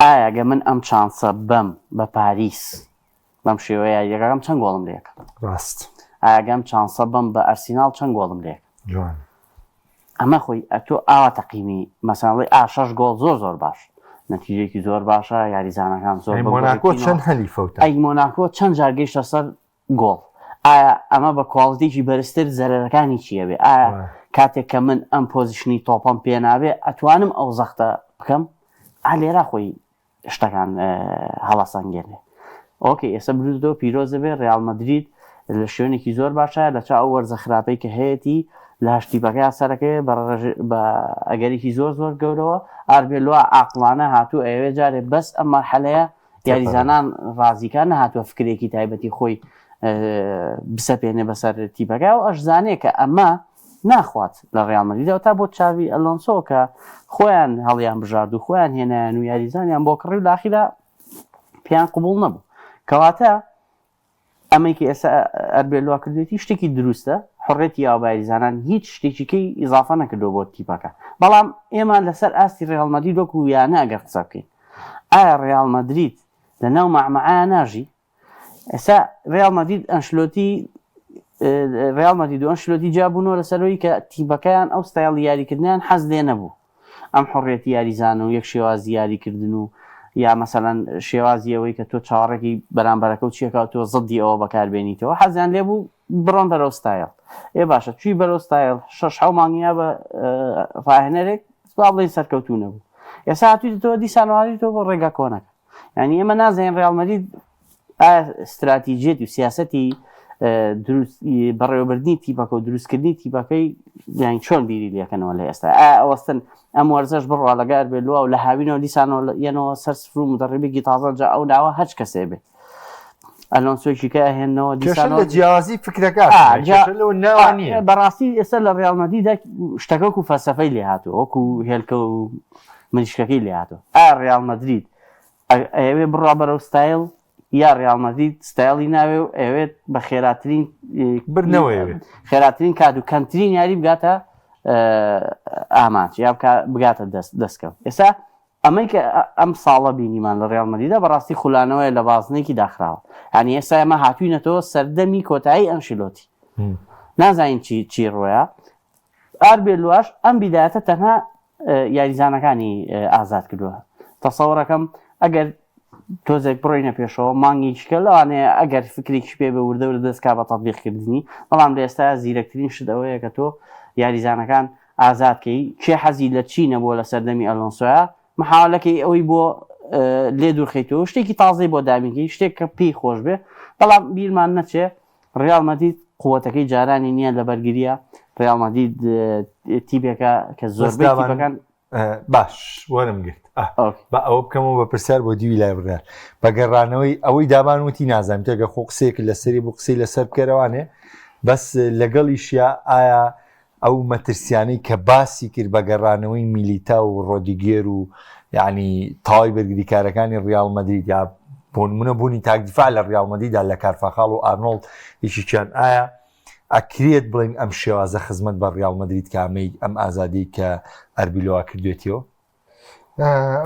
B: ئایا گە من ئەم چانسە بەم بە پاریس بەم شێوە یاریەکەم چەند گۆڵم لێکە
A: ڕاست
B: ئاگەم چانسە بەم بە ئەرسیناڵ چەند گۆڵم لێک
A: جوان
B: ئەمە خۆی ئەتۆ ئاوا تەقیمی مەسەڵی ئا شەش گۆڵ زۆر زۆر باش نەتیجەیەکی زۆر باشە یاریزانەکان زۆر
A: ئەی مۆناکۆ چەند هەلی فەوتا
B: ئەی مۆناکۆ چەند جار گەیشتە سەر گۆڵ ئایا ئەمە بە کواڵتیکی بەرزتر زەرەرەکانی چییە بێ ئایا کاتێک کە من ئەم position ی تۆپەم پێ نابێ ئەتوانم ئەو زەختە بکەم ئا لێرا خۆی شتەکان هەڵەسەنگێنێ okay ئێستا بردەوە پیرۆز دەبێت ڕیاڵ مەدرید لە شوێنێکی زۆر باشە لە چا ئەو وەرزە خراپەی کە هەیەی لە هەشتیپەکەی سەرەکەی بە ئەگەرێکی زۆر زۆر گەورەوە ئاربێلوا عاقڵانە هاتوو ئەوێ جارێ بەس ئەم مەرحەلەیە یاریزانان ڕازیکان نەهاتووە فکرێکی تایبەتی خۆی بسەپێنێ بەسەر تیپەکە و ئەشزانێ کە ئەمە ناخوات لە ڕیاڵ مەدریدەوە تا بۆ چاڤی ئەلۆنسۆ کە خۆیان هەڵیان بژارد و خۆیان هێنایان و یاریزانیان بۆ کڕی و لاخیرا پێیان قبوڵ نەبوو کەواتە ئەمەی کە ئێستا ئەربێلوا کردوێتی شتێکی دروستە حڕێتی یاوە بە یاریزانان هیچ شتێکی کەی ئیزافە نەکردووە بۆ تیپەکە بەڵام ئێمە لەسەر ئاستی ڕیاڵ مەدرید وەکو یانە ئەگەر قسە بکەین ئایا ڕیاڵ مەدرید لەناو مەعمەعایا ناژی ئێستا ریال مەدرید ئەنشلۆتی ریال مەدرید و ئەنشلۆتی جیابوونەوە لەسەرەوەی کە تیپەکەیان ئەو ستایڵی یاریکردنیان حەز لێ نەبوو ئەم حڕێتی یاریزان و یەک شێوازی یاریکردن و یا مەسەلەن شێوازی ئەوەی کە تۆ چاوەڕێکی بەرامبەرەکە و چیەکە تۆ زدی ئەوە بەکاربێنیتەوە حەزیان لێ بوو بڕۆن بەرەو ستایل ئێ باشە چوی بەرەو ستایل شەش حەو مانگیا بە ڕاهێنەرێک با بڵێین سەرکەوتوو نەبوو ئێستا هاتوویتەوە دیسانەوە بۆ ڕێگا کۆنەکە یانی ئێمە نازانین ڕیاڵ مەدرید ئایا ستراتیجیەت و سیاسەتی دروست بەڕێوەبردنی تیپەکە و دروستکردنی تیپەکەی یان چۆن بیری لەکەنەوە لە ئێستا ئایا ئەوەستن ئەم وەرزەش بڕوا لەگەر بێ لوا و لە هاوینەوە دیسانەوە یەنەوە سەر سفر و مدەڕیبێکی تازە جا ئەو ناوە هەرچ کەسێ بێت. ئەلۆنسۆیەکی کە ئەهێننەوە
A: کێشە
B: دیسانەوە
A: لە جیاوازی فکرەکە
B: آ، جا-
A: کێشە لەوە ناوە نییە
B: بەڕاستی ئێستا لە ڕیال مەدریدا شتەکە وەکو فەلسەفەی لێ هاتووە وەکو هێلکە و مریشکەکەی لێ هاتووە ئایا ڕیال مەدرید ئەیەوێ بڕوا بەرەو ستایل یا ڕیال مەدرید ستایلی ناوێ و ئەیەوێت بە خێراترین
A: بردنەوەی ئەوێ.
B: خێراترین کات و کەمترین یاری بگاتە ئامانج یا بگاتە دەست دەستکەوت ئێستا ئەمەی کە ئەم ساڵە بینیمان لە ڕیال مەدریدا بەڕاستی خولانەوەیە لە بازنەیەکی داخراوە یانی ئێستا ئێمە هاتوینەتەوە سەردەمی کۆتایی ئەنشیلۆتی نازانین چی چی ڕۆیە ئاربێلواش ئەم بیدایەتە تەنها یاریزانەکانی ئازاد کردووە تەسەوڕەکەم ئەگەر تۆزێک بڕۆینە پێشەوە مانگێکی کە لەوانەیە ئەگەر فکرێکیش پێ بێ وردە وردە دەست کا بە تەتبیقکردنی بەڵام لە ئێستا زیرەکترین شت ئەوەیە کە تۆ یاریزانەکان ئازاد کەی کێ حەزی لە چی نەبووە لە سەردەمی ئەلۆنسۆیا محاولەکەی ئەوەی بۆ لێ دوورخەیتەوە شتێکی تازەی بۆ دابینکەی شتێک کە پێی خۆش بێ بەڵام بیرمان نەچێ ڕیاڵ مەدرید قوتەکەی جارانی نییە لە بەرگریە ڕیاڵ مەدرید تیپێکە کە زۆربەی تیپەکان
A: باش وەرم گرت بە ئەوە بکەمەوە بە پرسیار بۆ دیوی لای بڕیار بە گەڕانەوەی ئەوەی دابان وتی نازانم تێگە خۆ قسەیەک لەسەری بۆ قسەی لەسەر بکەرەوانێ بەس لەگەڵیشیا ئایا ئەو مەترسیانەی کە باسی کرد بە گەڕانەوەی میلیتا و ڕۆدیگێر و یعنی تەواوی بەرگریکارەکانی ڕیاڵ مەدرید یا بۆ نمونە بوونی تاک دیفاع لە ڕیاڵ مەدریدا لە کارفاخاڵ و ئارنۆڵد یەکێکیان ئایا ئەکرێت بڵێین ئەم شێوازە خزمەت بە ڕیاڵ مەدرید کە ئەمەی ئەم ئازادی کە ئەربیلۆوا کردوێتیەوە؟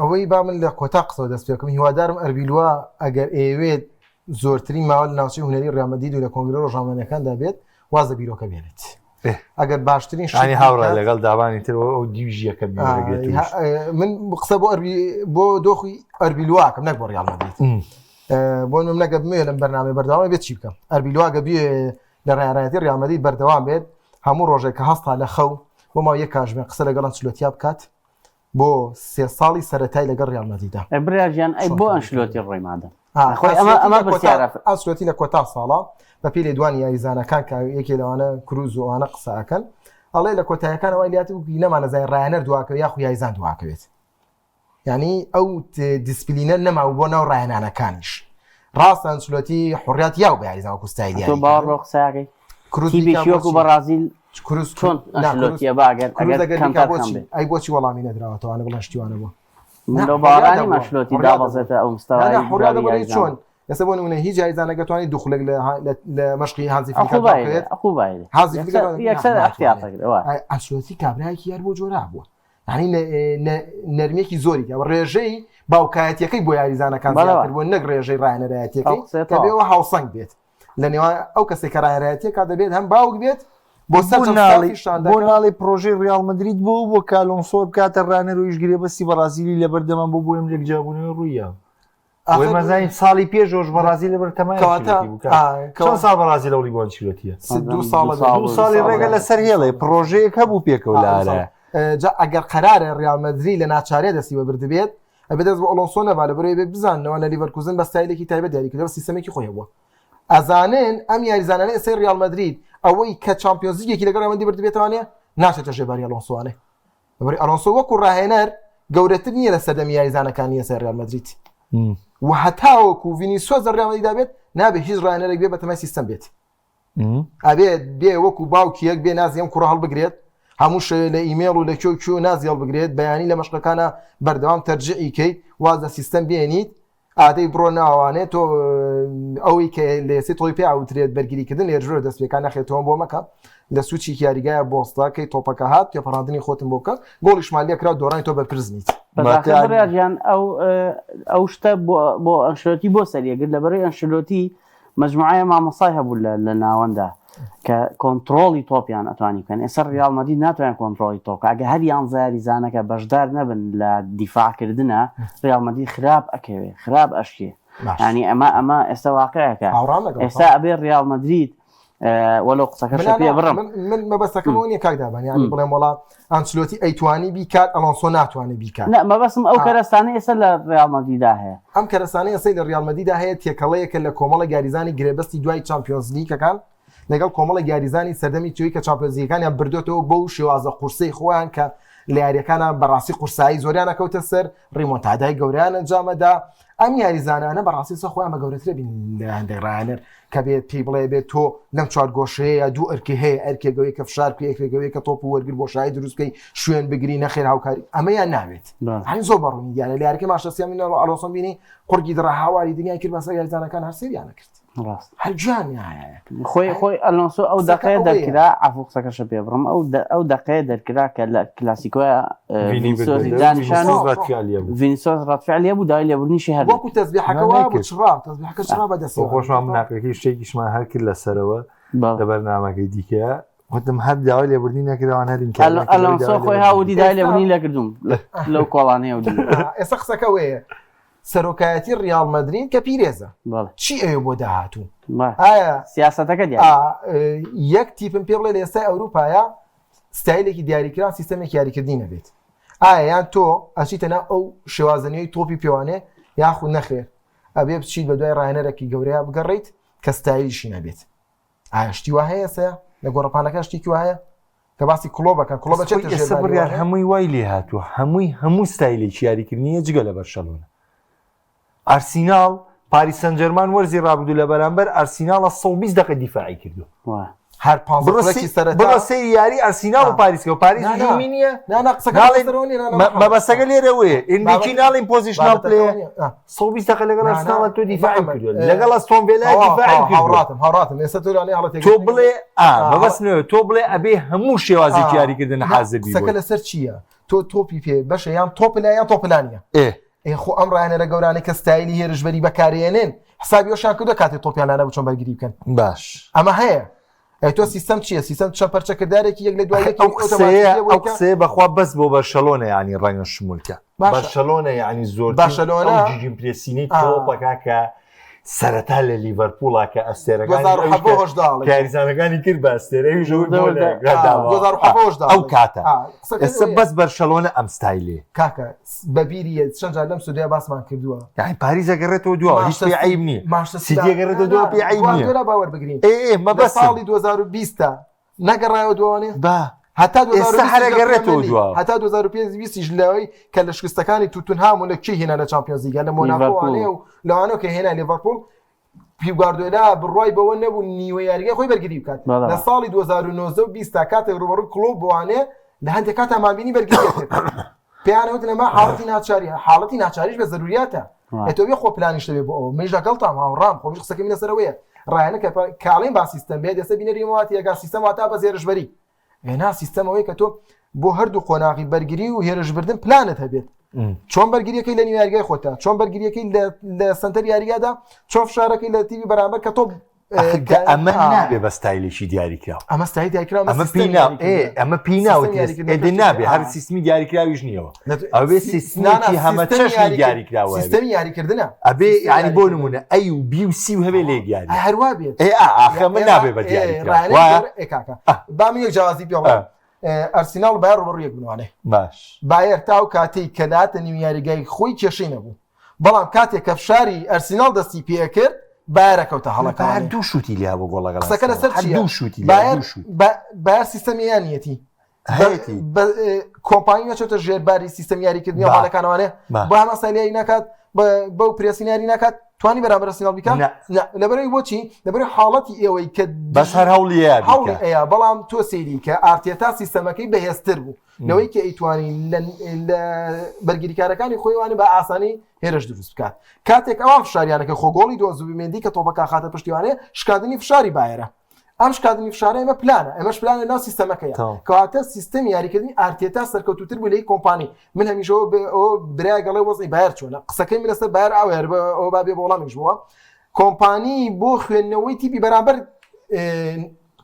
C: ئەوەی با من لە کۆتا قسەوە دەست پێکم هیوادارم ئەربیلوا ئەگەر ئەیەوێت زۆرترین ماوە لە ناوچەی هونەری ڕیال مەدرید و لە کۆنگرە ڕۆژنامەوانیەکاندا بێت واز لە بیرۆکە بێنێت ئەگەر باشترین
A: شانی هاوڕا لەگەڵ دابانی تر ئەو دیوژیەکە
C: من قسە بۆ ئەربی بۆ دۆخی ئەربیلواکەم نەک بۆ ڕیال مەدرید بۆ من نەگە بمێ لەم بەرنامەی بەردەوام بێت چی بکەم ئەربیلواگە بێ لە ڕایەتی ڕیال مەدرید بەردەوام بێت هەموو ڕۆژێک کە هەستا لە خەو بۆ ماوە یەک کاژمێر قسە لەگەڵ ئەنچلۆتیا بکات بۆ سێ ساڵی سەرەتای لەگەڵ ڕیال مەدریدا.
B: ئەی بریا گیان ئەی بۆ ئەنشلۆتی ڕۆی مادەم خۆی ئەمە ئەمە پرسیارە.
C: ئەنسلۆتی لە کۆتا ساڵە بە پێی لێدوانی یاریزانەکان کە یەکێ لەوانە کروز و ئەوانە قسە ئەکەن ئەڵێ لە کۆتایەکان ئەوای لات بوو نەمانەزای ڕایەنەر دواکەوێت یاخو یاریزان دواکەوێت یعنی ئەو دیسپلینە نەما بۆ ناو ڕایەنانەکانیش ڕاستە ئەنچلۆتی حڕیات یاو بە یاریزان وەکو ستایل
B: تۆ
C: یاری
B: باوەڕ بەو قسەیەکەی
C: کروز
B: تیپێکی
C: بیکا
B: وەکو
C: بۆچی؟
B: بەڕازیل
C: کروز
B: چۆن
C: نا، کروز
B: ئەنشلۆتیە با ئەگەر
C: کروز
B: ئەگەر
C: ئەگەر
B: کەم
C: بیکا
B: تا کەم
C: بۆچی
B: بێ
C: ئەی بۆچی وەڵامی نەدراوەتەوانە بڵێن شتیوانە بووە
B: من
C: نا
B: لەو
C: حڕیات
B: باوەڕانیم
C: دەبووە
B: ئەنشلۆتی
C: حڕیات دەبووە
B: دابەزێتە ئەو
C: نا نا
B: مستەوای
C: حڕیات
B: جاوی
C: دەبووە لەی
B: یاریزانە
C: چۆن ئێستا بۆ نمونە هیچ یاریزانەکە توانی دوو خولەک لە لە لە مەشقی هانزی فلیکا
B: عقوبای لێ
C: دواکەوێت
B: عقوبای لێ
C: هانزی فلیکا
B: یەکسەر
C: دوا- نا
B: یەکسەر
C: ناتوانێت
B: احتیاطەکرێ وایە
C: ئەی ئەنچلۆتی کابرایەکی یار بۆ جۆرا بووە یعنی نەرمیەکی زۆری تیا ڕێژەی باوکایەتیەکەی بۆ یاریزانەکان زیاتر بوو نەک ڕێژەی ڕایەنەرایەتیەکەی کە بێەوە هاوسەنگ بێت لە نێوان ئەو کەسێک کە ڕایەنەرایەتیەکە دەبێت هەم باوک بێت بۆ سەر
A: بۆ ناڵی پرۆژەی ریال مدرید بۆ بۆ کالۆنسۆر بکاتە ڕانەر و ئیشگرێ بەسی بەڕازیلی لەبەردەمان بۆ بۆیم لێکجابوونەوەی ڕوویە وەی مەزانین ساڵی پێش ۆش بەڕازیل لەبەر تەمای
C: کەواتە
A: چەند ساڵ بەڕازیل لەوڵی بۆ ئەنچیلۆتیە
C: دوو ساڵ
A: دوو ساڵی ڕێگە لەسەر هێڵێ پرۆژەیەک هەبوو پێکەوە لە ئارایە
C: جا ئەگەر قەرارە ڕیال مەدرید لە ناچارێ دەستی بە بردبێت ئەبێ دەست بۆ ئۆلۆنسۆ نەبا لە بەرەوەی بێ بزاننەوە لە لیڤەرکوزن بە ستایلێکی تایبەت یاری کردەوە سیستەمێکی خۆی هەبووە ئەزانن ئەم یاریزانانە ئێستای ڕیال مەدرید ئەوەی کە چامپیۆنزلیگێکی لەگەڵ ڕیال مەدرید بردبێتوانێ ناچێتە ژێباری ئەلۆنسۆوانێ لەبەر ئەلۆنسۆ وەکو ڕاهێنەر گەورەتر نییە لە سەردەمی یاریزانەکانی ئێستای ڕیال مەدرید و هەتاوەکو ڤینیسیۆس لە ڕیال مەدریدا بێت نابێت هیچ ڕاهێنەرێک بێ بەتەمای سیستەم بێت ئەبێت بێ وەکو باوکیەک بێ نازی ئەم کوڕە هەڵبگرێت هەموو شەوێ لە ئیمێڵ و لە کوێ و کوێ نازی هەڵبگرێت بەیانی لە مەشقەکانە بەردەوام تەرجیعی کەیت واز لە سیستەم بێنیت ئادەی بڕۆ ناوانێ تۆ ئەوەی کە لێسی تۆی پێ ئاوترێت بەرگریکردن لێرژۆر دەست پێکان نەخێت تۆم بۆ مەکە لە سوچی یاریگایە بۆستاکەی تۆپەکە هات تێپەڕاندنی خۆتم بۆ بکە گۆڵیشمان لێکرا دۆڕانی تۆ بەرپرس نیت.
B: بەداخەوە ئەو ئەو شتە بۆ ئەنشلۆتی بۆ سەریەگر لەبەرەی ئەنشلۆتی مەجموعەیە مامۆستای هەبوو لە لە ناوەندا کە کۆنتڕۆڵی تۆپیان ئەتوانی بکەن ئێستا ڕیاڵ مەدرید ناتوانێت کۆنتڕۆڵی تۆپ بکە ئەگەر هەر یانزە یاریزانەکە بەشدار نەبن لە دیفاع کردنا ڕیاڵ مەدرید خراپ ئەکەوێ خراپ ئەشکێ
C: باش
B: یانی ئەمە ئەمە ئێستا واقعێکە
C: هاوڕام لەگەڵ
B: ئێستا ئەبێ ڕیاڵ مەدرید وەلو قسەکەشە
C: من
B: پێ بڕم
C: من من مەبەستەکەم ئەوە نییە کاک دابان یانی بڵێم وەڵا ئەنچلۆتی ئەیتوانی بیکات ئەلۆنسۆ ناتوانێت بیکات.
B: نا مەبەستم ئەو کەرەستانەی ئێستا لە ڕیاڵ مەدریدا هەیە.
C: ئەم کەرەستانەی ئێستای لە ڕیاڵ مەدریدا هەیە تێکەڵەیەکە لە کۆمەڵێک یاریزانی گرێبەستی دوای چامپیۆنزلیگەکان لەگەڵ کۆمەڵێک یاریزانی سەردەمی تیۆی کە چامپیۆنزلیگەکانیان بردۆتەوە بەو شێوازە قورسەی خۆیان کە لە یاریەکانە بەڕاستی قورسایی زۆریان ئەکەوتە سەر ڕیمۆنتادای گەورەیان ئەنجامەدا. ئەم یاریزانانە بەڕاستی سە خۆیان بە گەورەترە بین لە هەندێک ڕایەنەر کە بێت پێی بڵێ بێت تۆ لەم چوار گۆشەیە دوو ئەرکی هەیە ئەرکێک ئەوەی کە فشار بکەی ئەرکێک ئەوەی کە تۆپ وەرگر بۆشایی دروست بکەی شوێن بگری نەخێر هاوکاری ئەمەیان ناوێت هەنی زۆر بەڕوونی دیارە لە یاریەکەی مانچستەر من ئەلۆنسۆم بینی قوڕگی دڕا هاواری دنیای کرد بەسەر یاریزانەکان هەر سەیریان نەکرد
B: ڕاست
C: هەر گیانیان
B: خۆی خۆی ئەلۆنسۆ ئەو دەقەیە دەرکرا عەفو قسەکەشە پێ بڕم ئەو ئەو دەقەیە دەرکرا کە لە کلاسیکۆیا ڤینیسۆسی دانیشان و ڤینیسۆس ڕەتفعلیە بوو داوای لێبوردنیشی هەر
C: وەکو تەزبیحەکە وا بوو چڕا تەزبیحەکە چڕا بەدەستەوە
A: خۆشمان مناقەکەی شتێکیشمان هەر کرد لەسەرەوە لە بەرنامەکەی دیکە وتم هەر داوای لێبوردنی نەکراوان هەر ئینکار
B: ئەلۆنسۆ خۆی هاودی داوای لێبوردنی لەکردوم لەو کۆڵانەیە و
C: ئێستا قسەکە وەیە سەرۆکایەتی ڕیاڵ مەدرید کە پیرێزە چی ئەوێ بۆ داهاتوو
B: ئایا سیاسەتەکە
C: یەک تیپم پێ بڵێ لە ئێستای ئەوروپایە ستایلێکی دیاریکرا سیستەمێکی یاریکردنی نەبێت ئایا یان تۆ ئەچیتە ناو ئەو شێوازە نوێی تۆپی پێوانێ یاخود نەخێر ئەبێ بچیت بە دوای ڕاهێنەرێکی گەورەیە بگەڕیت کە ستایلیشی نەبێت ئایا شتی وا هەیە سە لە گۆڕەپانەکە شتێکی وا هەیە کە باسی کڵۆبەکە کڵۆ بەچێتە
A: ژێر بڕیار هەمووی وای لێ هاتووە هەمووی هەموو ستایلێکی یاریکردنیە جگە لە بەرشەلۆنە ئارسیناڵ پاریس سانجێرمان وەرزی رابردوو لە بەرامبەر ئارسیناڵە 120 دقە دیفاعی کردو
C: هەر پانزە
A: سەرەتا بڕۆ سەیری یاری ئارسیناڵ و پاریس کە پاریس هجومی نییە
C: نا نا قسەکە لەسەرەوە
A: نییە مەبەستەکە لێرەوەیە ئینریکی ناڵین positional play 120 دقە لەگەڵ ئارسیناڵ تۆ دیفاعی کردووە لەگەڵ ئەستۆن ڤێلا دیفاعی کردووە
C: هاوڕاتم هاوڕاتم ئێستا تۆ لانەیە هەڵەتێک
A: تۆ بڵێ ئا مەبەست نوێ تۆ بڵێ ئەبێ هەموو شێوازێکی یاریکردن حازر بی
C: قسەکە لەسەر چییە تۆ تۆپی پێ بەشە یان تۆپلە یان تۆپلانیە
A: ئێ
C: ئێ خۆ ئەم ڕایەنەرە گەورانەی کە ستایلی هێرشبەری بەکارێنن حسابی ئەوشیان کردووە کاتێ تۆپیان لا نەبوو چۆن بەرگری بکەن
A: باش
C: ئەمە هەیە ئەی تۆ سیستەم چییە سیستەم چەند پەرچەکردارێکی یەک لە دوای یەکی
A: ئەو قسەیە ئەو قسەیە بەخوا بەس بۆ بەرشەلۆنە یعنی ڕەنگە شمولکە بەرشەلۆنە یعنی زۆر
C: بەرشەلۆنە
A: gegenpressing ی تۆپەکە کە سەرەتا لە لیڤەرپوڵا کە ئەستێرەکانی یاریزانەکانی کرد بە ئەستێرە ئەو کاتە ئێستا بەس بەرشەلۆنە ئەم ستایلێ
C: کاکە بەبیری چەند جار لەم سودیا باسمان کردووە
A: یعنی پاریس ئەگەڕێتەوە دواوە هیچ پێ عیب نییە سیتی ئەگەڕێتەوە دواوە پێ عیب نییە
C: باوەڕ بگرین
A: ئێ ئێ مەبەست
C: ساڵی 2020 تا نەگەڕایەوە دواوانێ
A: با
C: هەتا
A: ئێستا هەر ئەگەڕێتەوە دواوە
C: هەتا 2025 یش لەوەی کە لە شکستەکانی توتنهام و لە کێ هێنا لە چامپیۆنز لیگا لە مۆناکۆ و لەوانەوە کە هێنا لیڤەرپوڵ پیپ گواردیۆلا بڕوای بەوە نەبوو نیوە یاریگای خۆی بەرگری بکات لە ساڵی 2019 و 20 تا کاتێک ڕوبەڕوو کڵۆپ بوانێ لە هەندێک کاتا مابینی بەرگری کرد پێیان وتن ئەمە حاڵەتی ناچاری حاڵەتی ناچاریش بە زەروریاتە تۆ بێ خۆ پلانیش دەبێ بۆ ئەوە منیش لەگەڵتام هاوڕام خۆمیش قسەکەی من لەسەرەوەیە ڕایەنە کە کاڵین با سیستەم بێت ئێستا بینەری وڵاتی یەکا سیستەم واتا بە زێرشبەری ئێنا سیستەم ئەوەیە کە تۆ بۆ هەردوو قۆناغی بەرگری و هێرشبردن پلانت هەبێت چۆن بەرگریەکەی لە نیویارگای خۆتە چۆن بەرگریەکەی لە سنتەر یاریگادا چۆن فشارەکەی لە تیوی بەرامبەر کە تۆ
A: ئەمە نابێ بە ستایلێکی دیاریکراو
C: ئەمە ستایلی دیاریکراو
A: ئەمە پێی نا ئەمە پێی ناوترێت نابێ هەر سیستمی دیاریکراویش نییەوە ئەوێ سیستمێکی هەمە چەشنی دیاریکراوە
C: سیستمی یاریکردنە
A: ئەبێ یعنی بۆ نمونە A و B و C و هەبێ لێ دیاری
C: هەروا بێت
A: ئێ ئاخە من نابێ بە دیاریکراو
C: کاکە با من یەک جیاوازی پێ بڵێم ئەرسیناڵ بایر ڕوبەڕوو یەک بنوانێ
A: باش
C: بایر تا ئەو کاتەی کە لاتە نیو یاریگای خۆی کێشەی نەبوو بەڵام کاتێک کە فشاری ئەرسیناڵ دەستی پێکرد بایەرە کەوتە هەڵەکان
A: هەر دوو شوتی لیا بۆ گۆڵەکە
C: قسەکە لەسەر چییە
A: دوو شوتی
C: بایر بایر سیستەمی یانیەتی
A: هەیەتی
C: کۆمپانی نەچێتە ژێرباری سیستەم یاریکردنی هەڵەکانوانێ بۆ هەمان ستایلی ناکات بەو پرێسی یاری ناکات توانی بەرامبەر ئەرسیناڵ بیکات لەبەرەوەی بۆچی لەبەرەوەی حاڵەتی ئێوەی کە
A: بەس هەر هەوڵی
C: هەوڵی ئەیا بەڵام تۆ سەیری کە ئارتێتا سیستەمەکەی بەهێزتر بوو لەوەی کە ئەیتوانی لە بەرگریکارەکانی خۆیوانی بە ئاسانی هێرش دروست بکات کاتێک ئەوان فشاریانەکە خۆ گۆڵی دۆ زوبیمێندی کە تۆپەکە خاتە پشتیوانێ شکاندنی فشاری بایەرە ئەم شکاندنی فشارە ئێمە پلانە ئەمەش پلانە ناو سیستەمەکەیە کەواتە سیستەمی یاریکردنی ئارتێتا سەرکەوتوتر بوو لەی کۆمپانی من هەمیشە ئەوە برای گەڵێ وەزعی بایەر چۆنە قسەکەی من لەسەر بایەر ئاوێ ئەوە با بێ بۆ وەڵامیش بووە کۆمپانی بۆ خوێندنەوەی تیپی بەرامبەر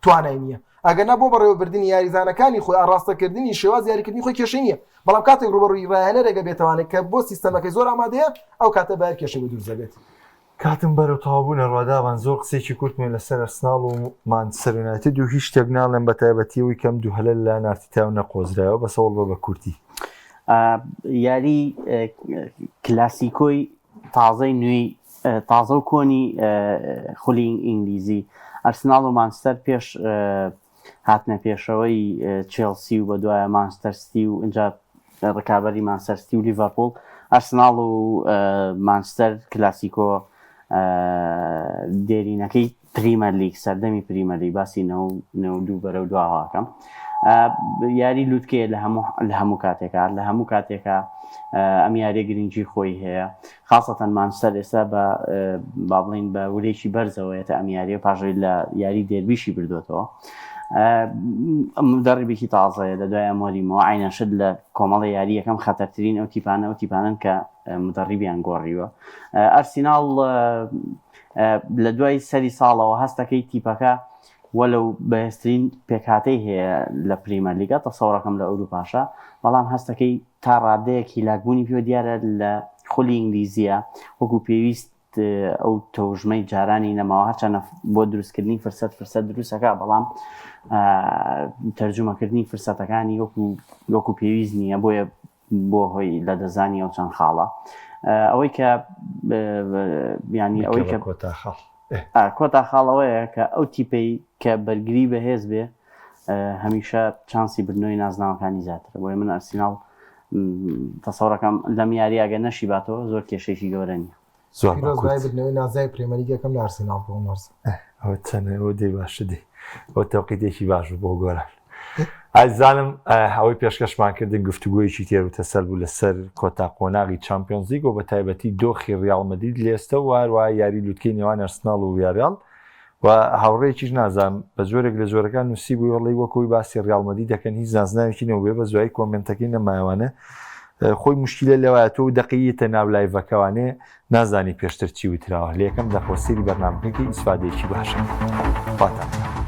C: توانای نییە ئەگەر نا بۆ بەڕێوەبردنی یاریزانەکانی خۆی ئاڕاستەکردنی شێواز یاریکردنی خۆی کێشەی نییە بەڵام کاتێک ڕوبەڕووی ڕاهێنەرێکە بێتوانێت کە بۆ سیستەمەکەی زۆر ئامادەیە ئەو کاتە بایەر کێشەی بۆ دروست دەبێت.
A: کاتم بەرەو تەواوبوون ئەڕوا دابان زۆر قسەیەکی کورتم هەیە لەسەر ئەرسناڵ و مانچستەر یونایتد و هیچ شتێک ناڵێم بە تایبەتی ئەوەی کە ئەم دوو هەلە لەلایەن ئارتیتاوە نەقۆزرایەوە بەس هەوڵ بە بە کورتی.
B: یاری کلاسیکۆی تازەی نوێی تازە و کۆنی خولی ئینگلیزی ئەرسناڵ و مانچستەر پێش هاتنە پێشەوەی چێڵسی و بەدوایە مانچستەر ستی و ئینجا ڕکابەری مانچستەر ستی و لیڤەرپوڵ. ئەرسناڵ و مانچستەر کلاسیکۆ دێرینەکەی پریمەر لیگ سەردەمی پریمەر لیگ باسی 92 بەرەو دواواکەم یاری لوتکەیە لە هەموو لە هەموو کاتێکا لە هەموو کاتێکا ئەم یاریە گرنگی خۆی هەیە خاصەتەن مانچستەر ئێستا بە با بڵین بە ورێکی بەرزەوەیەتە ئەم یاریە پاژەی لە یاری دێربیشی بردوێتەوە مدەڕیبێکی تازەیە لە دوای ئەمۆریمەوە عینەن شت لە کۆمەڵی یاری یەکەم خەتەرترین ئەو تیپانە ئەو تیپانن کە مدەڕیبیان گۆڕیوە ئەرسیناڵ لە دوای سەری ساڵەوە هەستەکەی تیپەکە وەلو بەهێزترین پێکهاتەی هەیە لە پریمەرلیگا تەسەوڕەکەم لە ئەوروپاشە بەڵام هەستەکەی تا ڕادەیەک هیلاکبوونی پێوە دیارە لە خولی ئینگلیزیە وەکو پێویست ئەو تەوژمەی جارانی نەماوە هەرچەنە بۆ دروستکردنی فرسەت فرسەت دروستەکە بەڵام تەرجومەکردنی فرسەتەکانی وەکو وەکو پێویست نییە بۆیە بۆ هۆی لە دەزانی ئەو چەند خاڵە ئەوەی کە ینی ئەوەی کە
A: کۆتا خاڵ
B: کۆتا خاڵەوەیە کە ئەو تیپەی کە بەرگری بەهێز بێ هەمیشە چانسی بردنەوەی نازناوەکانی زیاترە بۆیە من ئەرسیناڵ تەسەورەکەم لەم یاریە ئەگەر نەشی باتەوە زۆر کێشەیەکی گەورە نییە.
A: زۆر
C: پیرۆز بایی بردنەوەی نازناوی پرێمەلیگ یەکەم لە ئارسیناڵ بۆ ئەم وەرزە.
A: ئەوە چەنە ئەوە دەی باشە دەی ئەوە تەوقیتێکی باش بوو بۆ گۆران. ئازیزانم ئەوەی پێشکەشمان کردن گفتوگۆیەکی تێر و تەسەل بوو لەسەر کۆتا قۆناغی چامپیۆنزلیگ و بە تایبەتی دۆخی ریاڵ مەدرید لێستە و هەروەها یاری لوتکەی نێوان ئەرسناڵ و ڤیاریاڵ و هاوڕێیەکیش نازانم بە جۆرێک لە جۆرەکان نووسیبووی وەڵی وەک ئەوی باسی ڕیاڵ مەدرید دەکەن هیچ نازناوێکی نەبووێ بەس دوایی کۆمێنتەکەی نەمایەوانێ خۆی مشکلە لەوایە تۆ دەقیتە ناو لایڤەکەوانێ نازانی پێشتر چی وتراوە لە یەکەم دەقۆ سەیری بەرنامەکەی ئیسفادەیەکی باشە خواتان.